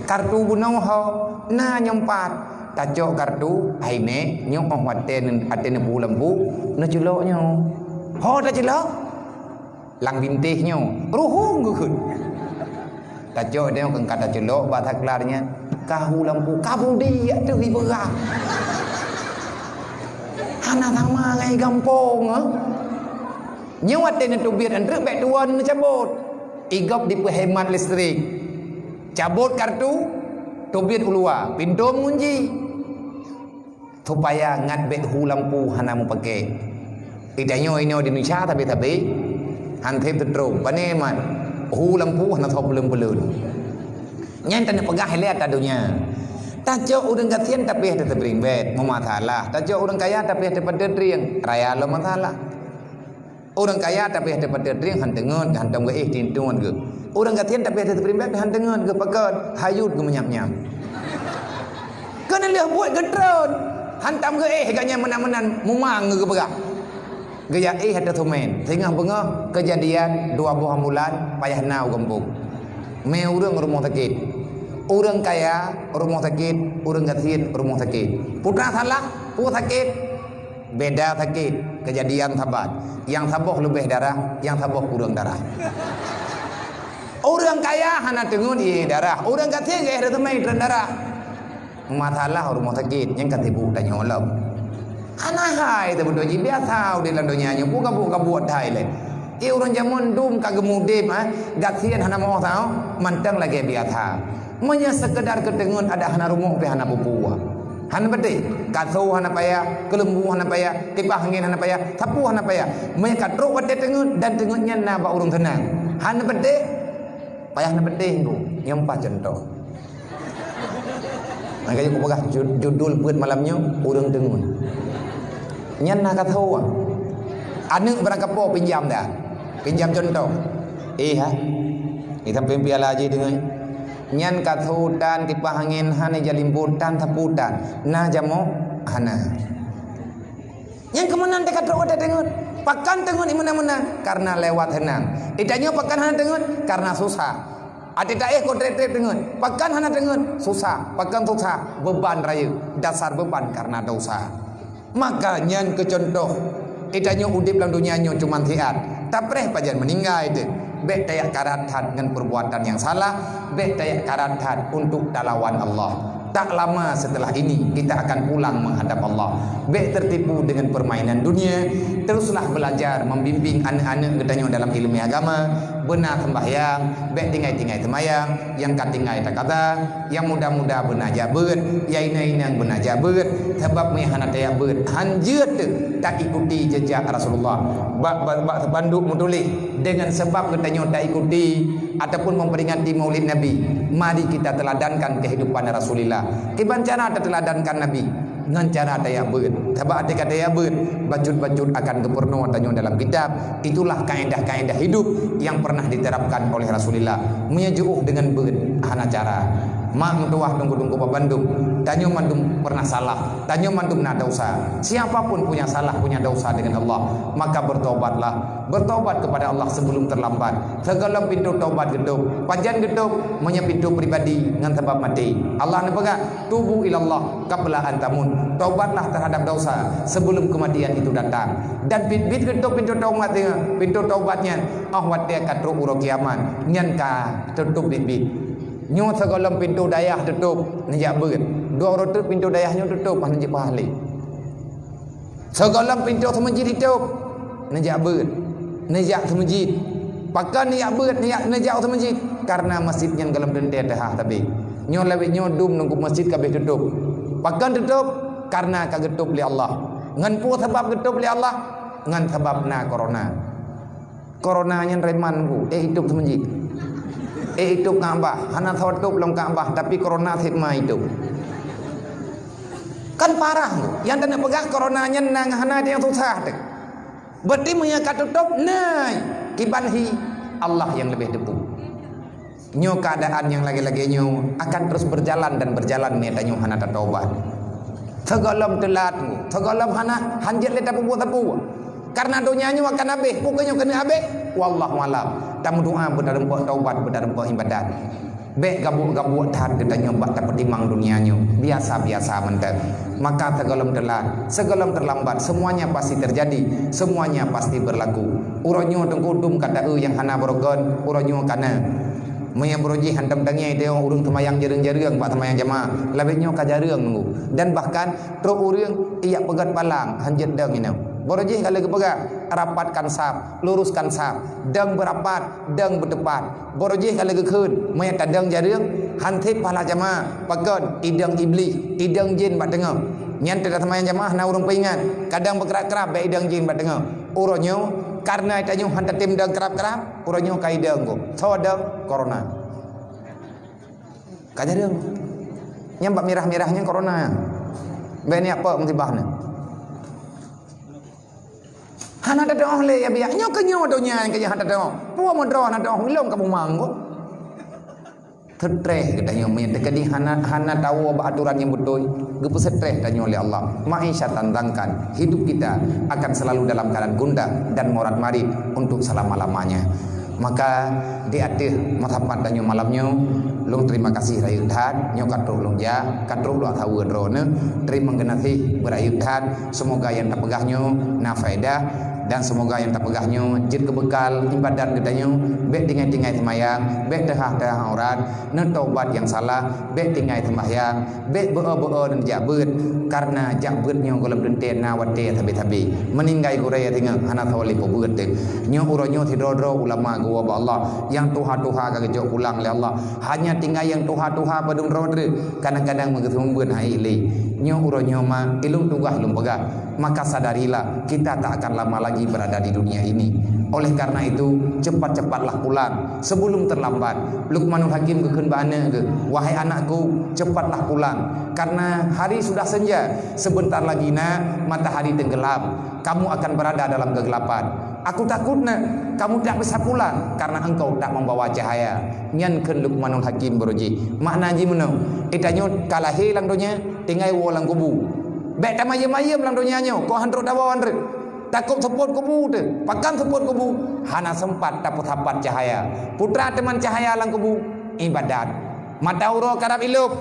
Kartu bunoe ho, na nyoe pat. Tacok kartu, hai nèk, nyoe óh watée neu-, watée neupeu lampu, neuculok nyoe. Ho tacilok? Lam bintéh nyoe, ruhueng geukheun. Tacok nyoe keu ka taculok bak saklar nyan. Ka hu lampu, ka budi yak teuh ibeurah. Hana sama ngai gampông, eh. Nyoe watée neuteubiet antreuk bék tuwoe neucabot. Igop dipeuhemat listrik. Cabot kartu, teubiet u luwa, pintoe meungunci. Supaya ngat bék hu lampu hana meupaké. Di tanyoe inoe di Indonesia sabe-sabe, han sép teutrok, pane mat, hu lampu hana soe peuleueng-peuleueng. Nyan taneuk peugah ilée ata donya. Tacok ureuëng gasien tapi hana teubrimbet, meumasalah. Tacok ureuëng kaya tapi hana teupatot rieng, raya lom masalah. Ureuëng kaya tapi hana teupatot rieng, han teungeut, han tom geuéh tintuan geuh. Ureuëng gasien tapi hana teubrimbet, han teungeut geuh, pakon, hayut geuh meunyam-nyam. Keuneulheueh buet geutreun, han tom geuéh gobnyan meunan-meunan mumang geupeugah. Geujak éh ateueh seumén, singoh beungoh keujadian dua boh ambulan payah na u gampông. Mé ureuëng rumoh sakét. Ureuëng kaya rumoh sakét, ureuëng gasien rumoh sakét. Putra salah, peue sakét? Beda sakét, keujadian saban. Nyang saboh leubeh darah, nyang saboh kureueng darah. Ureuëng kaya hana teungeut ié darah, ureuëng gasien geuéh reuteumé treun darah. Masalah rumoh sakét nyang ka sibuk tanyoe lom. Hana hai teubeutôi jih, biasa udeb lam donya nyoe, peue gabuek-gabuek that ilée. Ié ureuëng jameun dum ka geumudeb, ha, gasien hana meuoh sahoe, mantong lagée biasa. Meunyoe seukeudar keuteungeut adak hana rumoh pih hana peue-peue. Hana peudeh, kaso hana payah, keuleumbu hana payah, kipah angén hana payah, sapeue hana payah. Meunyoe ka trok watée teungeut dan teungeut nyan na bak ureuëng seunang. Hana peudeh, payah hana peudeh nyoe, nyang paih cuntoh. Maka kupeugah ju-, judul buet malam nyoe, ureuëng teungeut. Nyan na kaso. Aneuëk barangkapeue pinjam dah. Pinjam cuntoh. Eh, ha? Ni sampai piala aja teungeut. Nyan kaso tan kipah angén hana jalimbot tan sapeue tan. Na jamoe hana. Nyang keumeunang teuka trok watée teungeut. Pakon teungeut imeunang-meunang? Karena lewat seunang. Itanyoe pakon hana teungeut? Karena susah. Até taéh kok treb-treb teungeut. Pakon hana teungeut? Susah. Pakon susah? Beban rayeuk. Dasar beban karena dosa. Maka nyan keuh cuntoh. Itanyoe udeb lam donya nyoe cuman siat. Tapreh pajan meuninggai teuh. Bék tajak karat that ngon perbuatan nyang salah, bék tajak karat that untuk talawan Allah. Tak lama setelah ini, kita akan pulang menghadap Allah. Bék tertipu dengan permainan dunia. Teruslah belajar membimbing aneuk-aneuk geutanyoe dalam ilmu agama. Beuna sembahyang, bék tinggai-tinggai sembahyang, nyang ka tinggai takada, nyang muda-muda beuna jak beuet, nyang inong-inong beuna jak beuet. Sabab meunyo hana tajak beuet, hanjeuet teuh taikuti jejak Rasulullah. Bak, bak, bak spanduk meutuléh, dengan sebab geutanyoe taikuti ataupun memperingati Maulid Nabi, mari kita teladankan kehidupan Rasulullah. Kiban cara tateladankan Nabi? Ngon cara tajak beuet. Sabab até ka tajak beuet, bacut-bacut akan geupeurunoe tanyoe dalam kitab. Itulah kaedah-kaedah hidup yang pernah diterapkan oleh Rasulullah. Meunyo jiôh deungon beuet, hana cara. Mak meutuwah teungku-teungku bak bandum, tanyoe mandum pernah salah, tanyoe mandum na dosa. Siapa pun punya salah, punya dosa dengan Allah, maka bertobatlah. Bertobat kepada Allah sebelum terlambat. Sigohlom pintoe tobat geutôp. Pajan geutôp? Meunyo pintoe pribadi ngon sabab maté. Allah neupeugah, "Tubu ilallah qabla an tamut." Tobatlah terhadap dosa sebelum kematian itu datang. Dan biet-biet geutôp pintoe tobat nyan, pintoe tobat nyan, 'oh watée ka trok uroe kiamat, nyan ka teutôp biet-biet. Nyoe sigohlom pintoe dayah teutôp, neujak beuet. Dua uroe teuk pintoe dayah nyoe teutôp, hana jipeuhah lé. Sigohlom pintoe seumeujid itôp, neujak beuet, neujak seumeujid. Pakon neujak beuet, neujak, neujak seumeujid? Karena masjid nyan gohlom teuntée teuhah sabe. Nyoe lawét nyoe dum nunggu masjid ka abéh teutôp. Pakon teutôp? Karena ka geutôp lé Allah. Ngon peue sabab geutôp lé Allah? Ngon sabab na corona. Corona nyan reman ku, eh, itôp seumeujid. Eh, itôp Ka'bah, hana soe tôp lom Ka'bah, tapi corona sép ma itôp. Kan parah tu. Nyang taneuk peugah corona nyan na hana nyang susah teuh. Berarti meunyo ka teutôp, nai. Kiban hi, Allah nyang leubeh teupeu. Nyoe keuadaan nyang lagée-lagée nyoe akan terus berjalan dan berjalan meunyo tanyoe hana tatobat. Sigohlom teulat, sigohlom hana, hanjeuet lé tapeubuet sapeue. Karena donya nyoe akan habéh, peue keuh nyoe keuneuk habéh? Wallahu alam. Tameudoa beutareumpok taubat, beutareumpok ibadat. Bék gabuek-gabuek that geutanyoe bak tapeutimang donya nyoe, biasa-biasa mantong. Maka sigohlom teulat, sigohlom terlambat, semuanya pasti terjadi, semuanya pasti berlaku. Uroe nyoe teungku dum ka taeu nyang hana barokon, uroe nyoe ka na. Meunyo barô jih hantom tangieng teuh ureuëng seumayang jareueng-jareueng bak seumayang jamaah, lawét nyoe ka jareueng nunggu. Dan bahkan trok ureuëng ijak peugét palang hanjeuet dong inong. Barô jih ka lheueh geupeugah, rapatkan saf, luruskan saf, dong beurapat, dong beuteupat. Barô jih ka lheueh geukheun, meunyo tadong jareueng, han sép pahala jamaah, pakon idong iblih, idong jén bak teungoh. Nyan teuh seumayang jamaah na ureuëng peuingat, kadang beukrab-krab bak idong jén bak teungoh. Uroe nyoe, kareuna tanyoe han tatem dong krab-krab, uroe nyoe ka idong gob. Soe dong? Corona. Ka jareueng. Nyang bak mirah-mirah nyan corona. Bék ni apa musibah ni? Hana teudoh lé ya biak. Nyoe keu nyoe donya nyang keu hana teudoh. Peue meudroe hana teudoh ilong ka bumang ko. Stress geutanyoe meunyo teukeudi hana, hana tawoe bak aturan nyang beutôi, geupeustress tanyoe lé Allah. Maisha tantangkan, hidup kita akan selalu dalam keadaan gundah dan morat-marit untuk selama-lamanya. Maka di ateueh meusapat tanyoe malam nyoe, lôn terima kasih rayeuk that, nyoe ka trok lôn jak, ka trok lôn saweue droeneuh, teurimong geunaséh beurayeuk that, semoga nyang tapeugah nyoe na faedah, dan semoga nyang tapeugah nyoe jeuet keu beukal ibadat geutanyoe, bék tinggai-tinggai seumayang, bék teuhah-teuhah aurat, neutobat nyang salah, bék tinggai seumayang, bék beu-o-beu-o dan jak beuet, karena jak beuet nyoe gohlom teuntée na watée sabe-sabe. Meuninggai gurée singoh hana soe lé peubeuet teuh. Nyoe uroe nyoe sidroe-droe ulama geuwoe bak Allah, nyang tuha-tuha ka geujok pulang lé Allah. Hanya tinggai nyang tuha-tuha padum droe treuk, kadang-kadang meugeuseumeubeuet hai lé. Nyoe uroe nyoe ma ilôn tugaih lôn peugah. Maka sadarilah, kita tak akan lama lagi berada di dunia ini. Oleh karena itu, cepat-cepatlah pulang sebelum terlambat. Luqmanul Hakim geukheun bak aneuëk geuh, "Wahai anakku, cepatlah pulang, karena hari sudah senja. Sebentar lagi na matahari tenggelam. Kamu akan berada dalam kegelapan. Aku takut na kamu tak bisa pulang karena engkau tak membawa cahaya." Nyan kheun Luqmanul Hakim baroe jih. Makna jih meunoe, geutanyoe ka lahé lam donya, tinggai woe lam kubu. Bék tamayem-mayem lam donya nyoe, kok han trok tawoe han treuk. Takot seupôt kubu teuh. Pakon seupôt kubu? Hana sempat tapeusapat cahaya. Peue teuma cahaya lam kubu? Ibadat. Mata uroe karab ilôb.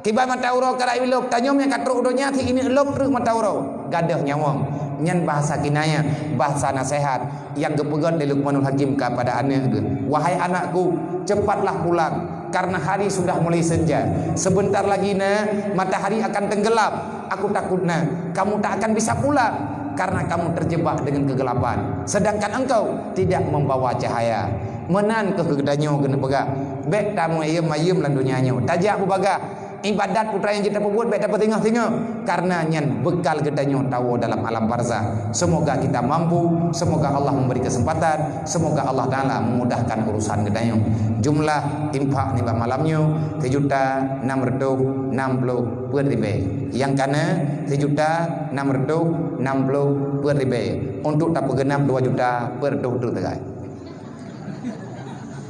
Kiban mata uroe karab ilôb, tanyoe nyang ka trok donya si ineuk lôb treuk mata uroe. Gadôh nyawöng. Nyan bahasa kinayah, bahasa naseuhat nyang geupeugét lé Luqmanul Hakim kepada aneuëk geuh, "Wahai anakku, cepatlah pulang, karena hari sudah mulai senja. Sebentar lagi na matahari akan tenggelam. Aku takut na kamu tak akan bisa pulang karena kamu terjebak dengan kegelapan, sedangkan engkau tidak membawa cahaya." Meunan keuh geutanyoe keuneuk peugah, bék tamayem-mayem lam donya nyoe. Tajak beubagaih ibadat peue nyang jeuet tapeubuet, bék tapeusingoh-singoh, karena nyan beukal geutanyoe tawoe dalam alam barzakh. Semoga kita mampu, semoga Allah memberi kesempatan, semoga Allah Taala memudahkan urusan geutanyoe. Jumlah infak nibak malam nyoe sijuta nam reutôh nam ploh peuet ribée. Nyang ka na sijuta nam reutôh nam ploh peuet ribée. Untuk tapeugeunap dua juta peuet reutôh treuk teugai.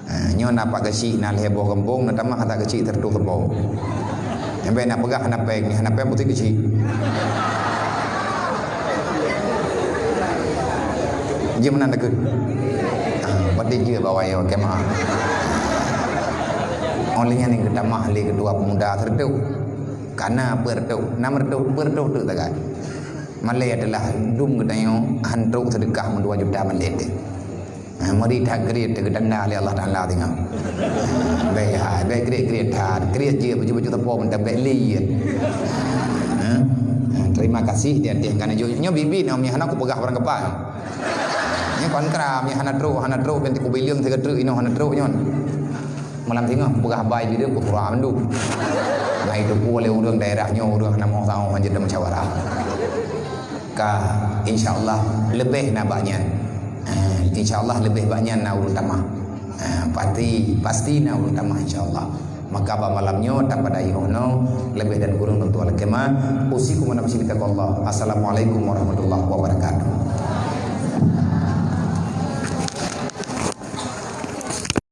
Ha, nyoe na pak keuchik na lhée boh gampông, na tamah ata keuchik teureutôh teuboh. Nyang bék na peugah hana péng, hana péng putih keuchik. Jeuet meunan takheun. Ha, berarti jeuet bak awai nyoe kemah. Óh lheueh nyan geutamah lé keutua pemuda teureutôh. Ka na peuet reutôh, nam reutôh, peuet reutôh treuk teugai. Malée adalah dum geutanyoe han trok seudeukah meudua juta malée teuh. Ha, meuri that kriet teuh geutanda lé Allah Taala singoh. Bék hai, bék kriet-kriet that. Kriet jeuet baju-baju teupom mantong bék liet. Ha? Ha, terima kasih di ateueh kana jok. Nyoe bibi nyoe mi hana kupeugah barang keupai. Nyoe kon kram, nyoe hana trok, hana trok, nanti kubileung sigoe treuk inoe hana trok nyoe. Malam singoh peugah bai jideueng ku surah mandum. Ngai teupeu lé ureuëng daerah nyoe ureuëng hana moh saoh hanjeuet dan musyawarah. Ka, insya Allah leubeh na bak nyan. Ha, insya Allah leubeh bak nyan na ureuëng tamah. Ha, pasti, pasti na ureuëng tamah insya Allah. Maka bak malam nyoe tapada yoh nyoe leubeh dan kureueng lôn tuan lakée ma. Usikum wa nafsi bitaqwallah. Assalamualaikum warahmatullahi wabarakatuh.